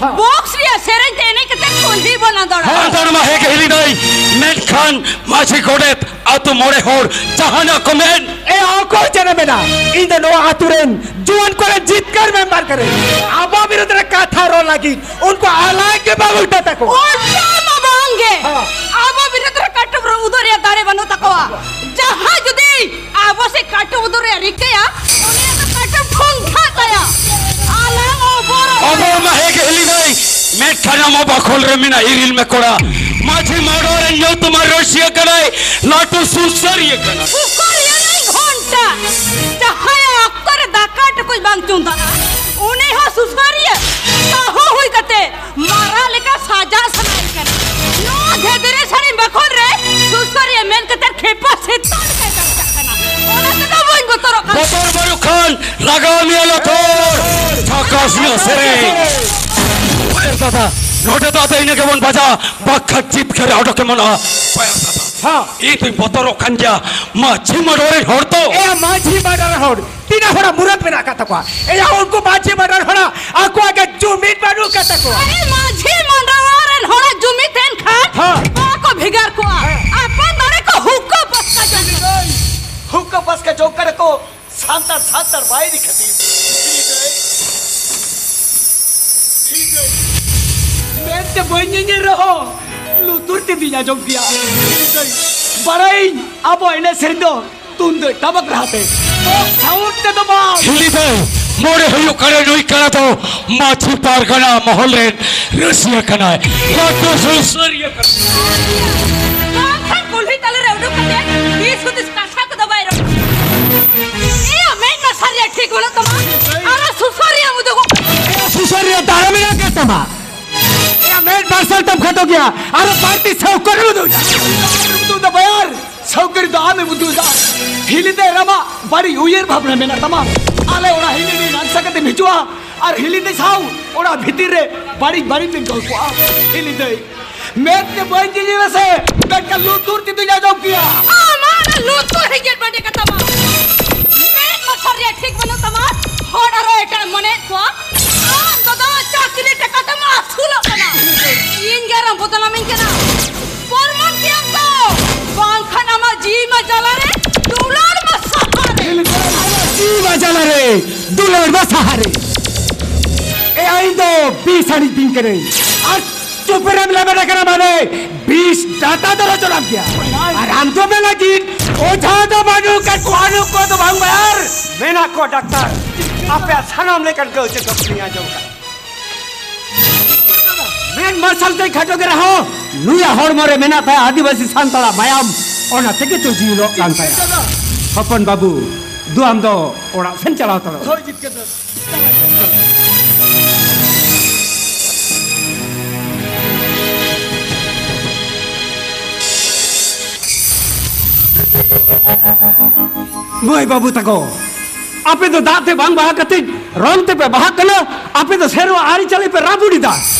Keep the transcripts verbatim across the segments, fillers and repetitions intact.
Box ᱨᱮᱭᱟᱜ ᱥᱮᱨᱮᱧ ᱛᱮ ᱮᱱᱮᱡ ᱠᱟᱛᱮ ᱠᱩᱞᱦᱤ ᱵᱚᱱ ᱟᱸᱫᱳᱲᱟ᱾ ᱟᱸᱫᱳᱲ ᱢᱟ ᱦᱮᱸ ᱜᱮ ᱦᱤᱞᱤ ᱫᱟᱹᱭ, ᱢᱮᱱᱠᱷᱟᱱ ᱢᱟᱹᱡᱷᱤ ᱜᱚᱰᱮᱛ ᱟᱛᱳ ᱢᱚᱬᱮ ᱦᱚᱲ ᱡᱟᱦᱟᱱᱟᱜ ᱠᱚ ᱢᱮᱱ᱾ ᱮ, ᱚᱠᱚᱭ ᱪᱮᱫ ᱮ ᱢᱮᱱᱟ? ᱤᱧ ᱫᱚ ᱱᱚᱣᱟ ᱟᱛᱳ ᱨᱮᱱ ᱡᱩᱣᱟᱹᱱ ᱠᱚᱨᱮᱱ ᱡᱤᱛᱠᱟᱹᱨ ᱢᱮᱢᱵᱟᱨ ᱠᱟᱹᱱᱟᱹᱧ᱾ ᱟᱵᱚ ᱵᱤᱨᱩᱫᱷ ᱨᱮ ᱠᱟᱛᱷᱟ ᱨᱚᱲ ᱞᱟᱹᱜᱤᱫ ᱩᱱᱠᱩ ᱟᱞᱟᱝ ᱜᱮ ᱵᱟᱵᱚ ᱩᱴᱷᱟᱹ ᱛᱟᱠᱚ᱾ ᱚᱱᱠᱟ ᱢᱟ ᱵᱟᱝ ᱜᱮ᱾ ᱦᱮᱸ᱾ ᱟᱵᱚ ᱵᱤᱨᱩᱫᱷ ᱨᱮ ᱠᱟᱹᱴᱩᱵ ᱨᱮ ᱩᱫᱩᱜ ᱨᱮᱭᱟᱜ ᱫᱟᱲᱮ ᱵᱟᱹᱱᱩᱜ ᱛᱟᱠᱚᱣᱟ᱾ ᱡᱟᱦᱟᱸᱭ ᱡᱩᱫᱤ ᱟᱵᱚ ᱥᱮ ᱠᱟᱹᱴᱩᱵ ᱩᱫᱩᱜ ᱨᱮᱭᱟᱜ ᱨᱤᱠᱟᱹᱭᱟ, ᱩᱱᱤᱭᱟᱜ ᱫᱚ ᱠᱟᱹᱴᱩᱵ ᱴᱷᱩᱝᱠᱟ ᱛᱟᱭᱟ᱾ ᱟᱞᱟᱝ ᱚᱵᱚᱨ ᱚᱵᱚᱨ ᱢᱟ ᱦᱮᱸ ᱜᱮ ᱦᱤᱞᱤ ᱫᱟᱹᱭ, ᱢᱮᱱᱠᱷᱟᱱ ᱟᱢᱟᱜ ᱵᱟᱠᱷᱳᱞ ᱨᱮ ᱢᱮᱱᱟᱜ ᱤᱨᱤᱞ ᱢᱮ ᱠᱚᱲᱟ᱾ ᱢᱟᱹᱡᱷᱤ ᱢᱟᱰᱣᱟ ᱨᱮ ᱧᱩᱛᱩᱢᱟᱱ ᱨᱟᱹᱥᱤᱭᱟᱹ ᱠᱟᱱᱟᱭ, ᱞᱟᱹᱴᱩ ᱥᱩᱥᱟᱹᱨᱤᱭᱟᱹ ᱠᱟᱱᱟᱭ᱾ ᱥᱩᱥᱟᱹᱨᱤᱭᱟᱹ ᱱᱟᱭ ᱜᱷᱚᱱᱴᱟ, ᱡᱟᱦᱟᱸᱭᱟᱜ ᱚᱠᱛᱚ ᱨᱮ ᱫᱟᱠᱟ ᱴᱩᱠᱩᱡ ᱵᱟᱝ ᱪᱚᱸᱫᱟᱜᱼᱟ, ᱩᱱᱤ ᱦᱚᱸ ᱥᱩᱥᱟᱹᱨᱤᱭᱟᱹ᱾ ᱵᱟᱹᱦᱩ ᱦᱩᱭ ᱠᱟᱛᱮ ᱢᱟᱨᱟ ᱞᱮᱠᱟ ᱥᱟᱡᱟᱣ ᱥᱟᱱᱟᱭᱮ ᱠᱟᱱᱟ᱾ ᱱᱚᱣᱟ ᱫᱷᱮᱫᱨᱮ ᱥᱟᱹᱲᱤᱢ ᱵᱟᱠᱷᱳᱞ ᱨᱮ ᱥᱩᱥᱟᱹᱨᱤᱭᱟᱹ ᱢᱮᱱ ᱠᱟᱛᱮ ᱠᱷᱮᱯᱟ ᱥᱮᱛᱟ ᱞᱮᱠᱟᱭ ᱵᱟᱧᱪᱟᱜ ᱠᱟᱱᱟ᱾ ᱚᱱᱟ ᱛᱮᱫᱚ ᱵᱟᱹᱧ ᱵᱚᱛᱚᱨᱚᱜ ᱠᱟᱱᱟ᱾ ᱵᱚᱛᱚᱨ ᱵᱟᱹᱱᱩᱜ ᱠᱷᱟᱱ ᱞᱟᱜᱟᱣ ᱢᱮᱭᱟ ᱞᱚᱛᱚᱨ᱾ ᱡᱷᱟᱠᱟᱥ ᱧᱚᱜ ᱥᱮᱨᱮᱧ᱾ ᱯᱟᱭᱟᱨ ᱫᱟᱫᱟ, ᱱᱚᱰᱮ ᱫᱚ ᱟᱫᱚ ᱤᱱᱟᱹ ᱜᱮᱵᱚᱱ ᱵᱟᱡᱟ, ᱵᱟᱠᱷᱟᱱ ᱡᱤᱛᱠᱟᱹᱨ ᱚᱰᱚᱠ ᱮᱢᱚᱱᱚᱜᱼᱟ᱾ ᱯᱟᱭᱟᱨ ᱫᱟᱫᱟ, ᱦᱮᱸ᱾ ᱤᱧ ᱫᱩᱧ ᱵᱚᱛᱚᱨᱚᱜ ᱠᱟᱱ ᱜᱮᱭᱟ᱾ ᱢᱟᱹᱡᱷᱤ ᱢᱟᱰᱣᱟ ᱨᱮᱱ ᱦᱚᱲ ᱛᱚ᱾ ᱮ, ᱢᱟᱹᱡᱷᱤ ᱢᱟᱰᱣᱟ ᱨᱮᱱ ᱦᱚᱲ ᱛᱤᱱᱟᱹᱜ ᱦᱚᱲᱟᱜ ᱢᱩᱨᱟᱹᱫ ᱢᱮᱱᱟᱜ ᱟᱠᱟᱫ ᱛᱟᱠᱚᱣᱟ? ᱮᱭᱟ, ᱩᱱᱠᱩ ᱢᱟᱹᱡᱷᱤ ᱢᱟᱰᱣᱟ ᱨᱮᱱ ᱦᱚᱲᱟᱜ ᱟᱠᱚᱣᱟᱜ ᱜᱮ ᱡᱩᱢᱤᱫ ᱵᱟᱹᱱᱩᱜ ᱟᱠᱟᱫ ᱛᱟᱠᱚᱣᱟ᱾ ᱟᱨᱮ, ᱢᱟᱹᱡᱷᱤ ᱢᱟᱰᱣᱟ ᱨᱮᱱ ᱦᱚᱲᱟᱜ ᱡᱩᱢᱤᱫ ᱛᱟᱦᱮᱱ ᱠᱷᱟᱱ ᱦᱮᱸ᱾ ᱵᱟᱠᱚ ᱵᱷᱮᱜᱟᱨ ᱠᱚᱜᱼᱟ᱾ ᱦᱮᱸ᱾ ᱟᱯᱟᱱ ᱫᱟᱲᱮ ᱠᱚ ᱦᱩᱠᱟᱹ ᱯᱟᱥᱠᱟ ᱡᱚᱝ᱾ ᱦᱩᱠᱟᱹ ᱯᱟᱥᱠᱟ ᱡᱚᱝ ᱠᱟᱱᱟ ᱠᱚ ᱥᱟᱱᱛᱟᱲ, ᱥᱟᱱᱛᱟᱲ ᱵᱟᱭᱨᱤ ᱠᱷᱟᱹᱛᱤᱨ᱾ ᱢᱮᱫ ᱛᱮ ᱵᱟᱹᱧ ᱧᱮᱧᱮᱞ ᱨᱮᱦᱚᱸ ᱞᱩᱛᱩᱨ ᱛᱮᱫᱚᱧ ᱟᱸᱡᱚᱢ ᱜᱮᱭᱟ᱾ ᱵᱟᱲᱟᱭᱟᱹᱧ ᱟᱵᱚ ᱮᱱᱮᱡ ᱥᱮᱨᱮᱧ ᱫᱚ ᱛᱩᱢᱫᱟᱹᱜ ᱴᱟᱢᱟᱠ ᱨᱟᱦᱟᱛᱮ, ᱵᱚᱠᱥ ᱥᱟᱣᱩᱱᱰ ᱛᱮᱫᱚ ᱵᱟᱝ᱾ ᱦᱤᱞᱤ ᱫᱚ ᱢᱚᱱᱮ ᱦᱩᱭᱩᱜ ᱠᱟᱱᱟ ᱱᱩᱭ ᱠᱟᱱᱟ ᱫᱚ ᱢᱟᱹᱡᱷᱤ ᱯᱟᱨᱜᱟᱱᱟ ᱢᱚᱦᱚᱞ ᱨᱮᱱ ᱨᱟᱹᱥᱤᱭᱟᱹ ᱠᱟᱱᱟᱭ, ᱞᱟᱹᱴᱩ ᱥᱩᱥᱟᱹᱨᱤᱭᱟᱹ ᱠᱟᱱᱟᱭ᱾ ᱵᱟᱝᱠᱷᱟᱱ ᱠᱩᱞᱦᱤ ᱛᱟᱞᱟ ᱨᱮ ᱩᱰᱩᱠ ᱠᱟᱛᱮ ᱫᱤᱥ ᱦᱩᱫᱤᱥ ᱠᱟᱛᱷᱟ ᱠᱚᱫᱚ ᱵᱟᱭ ᱨᱚᱲ᱾ ᱮᱭᱟ, ᱢᱮᱫ ᱢᱟᱨᱥᱟᱞ ᱨᱮᱭᱟᱜ ᱴᱷᱤᱠ ᱵᱟᱹᱱᱩᱜ ᱛᱟᱢᱟ᱾ ᱟᱨ ᱥᱩᱥᱟᱹᱨᱤᱭᱟᱹ ᱩᱫᱩᱜᱚᱜ ᱠᱟᱱᱟ᱾ ᱮᱭᱟ, ᱥᱩᱥᱟᱹᱨᱤᱭᱟᱹ ᱫᱟᱲᱮ ᱢᱮᱱᱟᱜ ᱜᱮ ᱛᱟᱢᱟ᱾ ᱮᱭᱟ, ᱢᱮᱫ ᱢᱟᱨᱥᱟᱞ ᱛᱟᱢ ᱠᱷᱟᱴᱚ ᱜᱮᱭᱟ᱾ ᱟᱨ ᱵᱟᱹᱲᱛᱤ ᱥᱟᱹᱣᱠᱟᱹᱨ ᱩᱫᱩᱜ ᱮᱫᱟ᱾ ᱩᱫᱩᱜ ᱮᱫᱟ ᱵᱟᱭᱟᱨ᱾ ᱥᱟᱹᱣᱠᱟᱹᱨᱤ ᱫᱚ ᱟᱢᱮᱢ ᱩᱫᱩᱜ ᱮᱫᱟ᱾ ᱦᱤᱞᱤ ᱫᱟᱹᱭ ᱨᱟᱢᱟ ᱵᱟᱹᱲᱤᱡ ᱩᱭᱦᱟᱹᱨ ᱵᱷᱟᱵᱽᱱᱟ ᱢᱮᱱᱟᱜ ᱛᱟᱢᱟ᱾ ᱟᱞᱮ ᱚᱲᱟᱜ ᱦᱤᱞᱤ ᱫᱟᱹᱭ ᱱᱟᱝᱥᱟ ᱠᱟᱛᱮᱢ ᱦᱤᱡᱩᱜᱼᱟ ᱟᱨ ᱦᱤᱞᱤ ᱫᱟᱹᱭ ᱥᱟᱶ ᱚᱲᱟᱜ ᱵᱷᱤᱛᱤᱨ ᱨᱮ ᱵᱟᱹᱲᱤᱡ ᱵᱟᱹᱲᱤᱡ ᱯᱮ ᱜᱚᱞᱯᱚᱜᱼᱟ᱾ ᱦᱤᱞᱤ ᱫᱟᱹᱭ, ᱢᱮᱫ ᱛᱮ ᱵᱟᱹᱧ ᱧᱮᱧᱮᱞᱟ ᱥᱮ, ᱢᱮᱱᱠᱷᱟᱱ ᱞᱩᱛᱩᱨ ᱛᱮᱫᱚᱧ ᱟᱸᱡᱚᱢ ᱜᱮᱭᱟ᱾ ᱟᱢᱟᱜ ᱚᱱᱟ ᱞᱩᱛᱩᱨ ᱦᱤᱡᱮᱫ ᱵᱟᱹᱰᱮ ᱠᱟᱛᱟᱢᱟ᱾ ᱢᱮᱫ ᱢᱟᱨᱥᱟᱞ ᱨᱮᱭᱟᱜ ᱴᱷᱤᱠ ᱵᱟᱹᱱᱩᱜ ᱛᱟᱢᱟ᱾ ᱦᱚᱲ ᱟᱨᱚ ᱮᱴᱟᱜ ᱮᱢ ᱢᱚᱱᱮᱭᱮᱫ ᱠᱚᱣᱟ᱾ ᱟᱢ ᱫᱚ ᱫᱚ ᱪᱟᱹᱠᱨᱤ ᱴᱟᱠᱟ ᱟᱢ ᱟᱹᱥᱩᱞᱚᱜ ᱠᱟᱱᱟ᱾ ᱤᱧ ᱜᱮ ᱟᱨᱮᱢ ᱵᱚᱫᱱᱟᱢᱤᱧ ᱠᱟᱱᱟ᱾ ᱯᱨᱚᱢᱟᱱ ᱠᱮᱭᱟᱢ ᱛᱚ, ᱵᱟᱝᱠᱷᱟᱱ ᱟᱢᱟᱜ ᱡᱤᱣᱤ ᱢᱟ ᱡᱟᱞᱟ ᱨᱮ, ᱫᱩᱞᱟᱹᱲ ᱢᱟ ᱥᱟᱦᱟ ᱨᱮ᱾ ᱡᱤᱣᱤ ᱢᱟ ᱡᱟᱞᱟ ᱨᱮ, ᱫᱩᱞᱟᱹᱲ ᱢᱟ ᱥᱟᱦᱟ ᱨᱮ᱾ ᱮ, ᱤᱧ ᱫᱚ ᱵᱤᱥ ᱟᱹᱲᱤᱡ ᱵᱤᱧ ᱠᱟᱹᱱᱟᱹᱧ᱾ ᱟᱨ ᱪᱩᱯᱩᱨᱮᱢ ᱞᱮᱵᱮᱫ ᱟᱠᱟᱱᱟ ᱢᱟᱱᱮ ᱵᱤᱥ ᱰᱟᱴᱟ ᱫᱚ ᱨᱚᱪᱚᱱᱟᱢ ᱜᱮᱭᱟ᱾ ᱟᱨ ᱟᱢ ᱫᱚ ᱢᱮᱱᱟ ᱠᱤ ᱚᱡᱷᱟ ᱫᱚ ᱵᱟᱹᱱᱩᱜ ᱠᱟᱫ ᱠᱚᱣᱟ, ᱱᱩᱠᱩ ᱫᱚ ᱵᱟᱝ ᱵᱟᱭᱟᱨ᱾ ᱢᱮᱱᱟᱜ ᱠᱚ ᱰᱟᱠᱛᱟᱨ, ᱟᱯᱮᱭᱟᱜ ᱥᱟᱱᱟᱢ ᱞᱮᱠᱟᱱ ᱠᱟᱹᱣᱪᱟᱹ ᱠᱚ ᱟᱸᱡᱚᱢ ᱠᱟᱫᱟ᱾ ᱢᱮᱫ ᱢᱟᱨᱥᱟᱞ ᱛᱮ ᱠᱷᱟᱴᱚ ᱜᱮ ᱨᱮᱦᱚᱸ, ᱱᱩᱭᱟᱜ ᱦᱚᱲᱢᱚ ᱨᱮ ᱢᱮᱱᱟᱜ ᱛᱟᱭᱟ ᱟᱹᱫᱤᱵᱟᱹᱥᱤ ᱥᱟᱱᱛᱟᱲᱟᱜ ᱢᱟᱭᱟᱢ, ᱚᱱᱟ ᱛᱮᱜᱮ ᱛᱚ ᱡᱤᱣᱤ ᱞᱚᱜ ᱠᱟᱱ ᱛᱟᱭᱟ᱾ ᱦᱚᱯᱚᱱ ᱵᱟᱹᱵᱩ, ᱫᱩ ᱟᱢ ᱫᱚ ᱚᱲᱟᱜ ᱥᱮᱱ ᱪᱟᱞᱟᱣ ᱦᱟᱛᱟᱲᱚᱜ᱾ ᱦᱳᱭ, ᱡᱤᱛᱠᱟᱹᱨ ᱫᱚ᱾ ᱢᱟᱹᱭ ᱵᱟᱹᱵᱩ ᱛᱟᱠᱚ, ᱟᱯᱮ ᱫᱚ ᱫᱟᱜ ᱛᱮ ᱵᱟᱝ ᱵᱟᱦᱟ ᱠᱟᱛᱮ ᱨᱚᱝ ᱛᱮᱯᱮ ᱵᱟᱦᱟᱜ ᱠᱟᱱᱟ᱾ ᱟᱯᱮ ᱫᱚ ᱥᱮᱨᱣᱟ ᱟᱹᱨᱤᱪᱟᱹᱞᱤ ᱯᱮ ᱨᱟᱹᱯᱩᱫ ᱮᱫᱟ᱾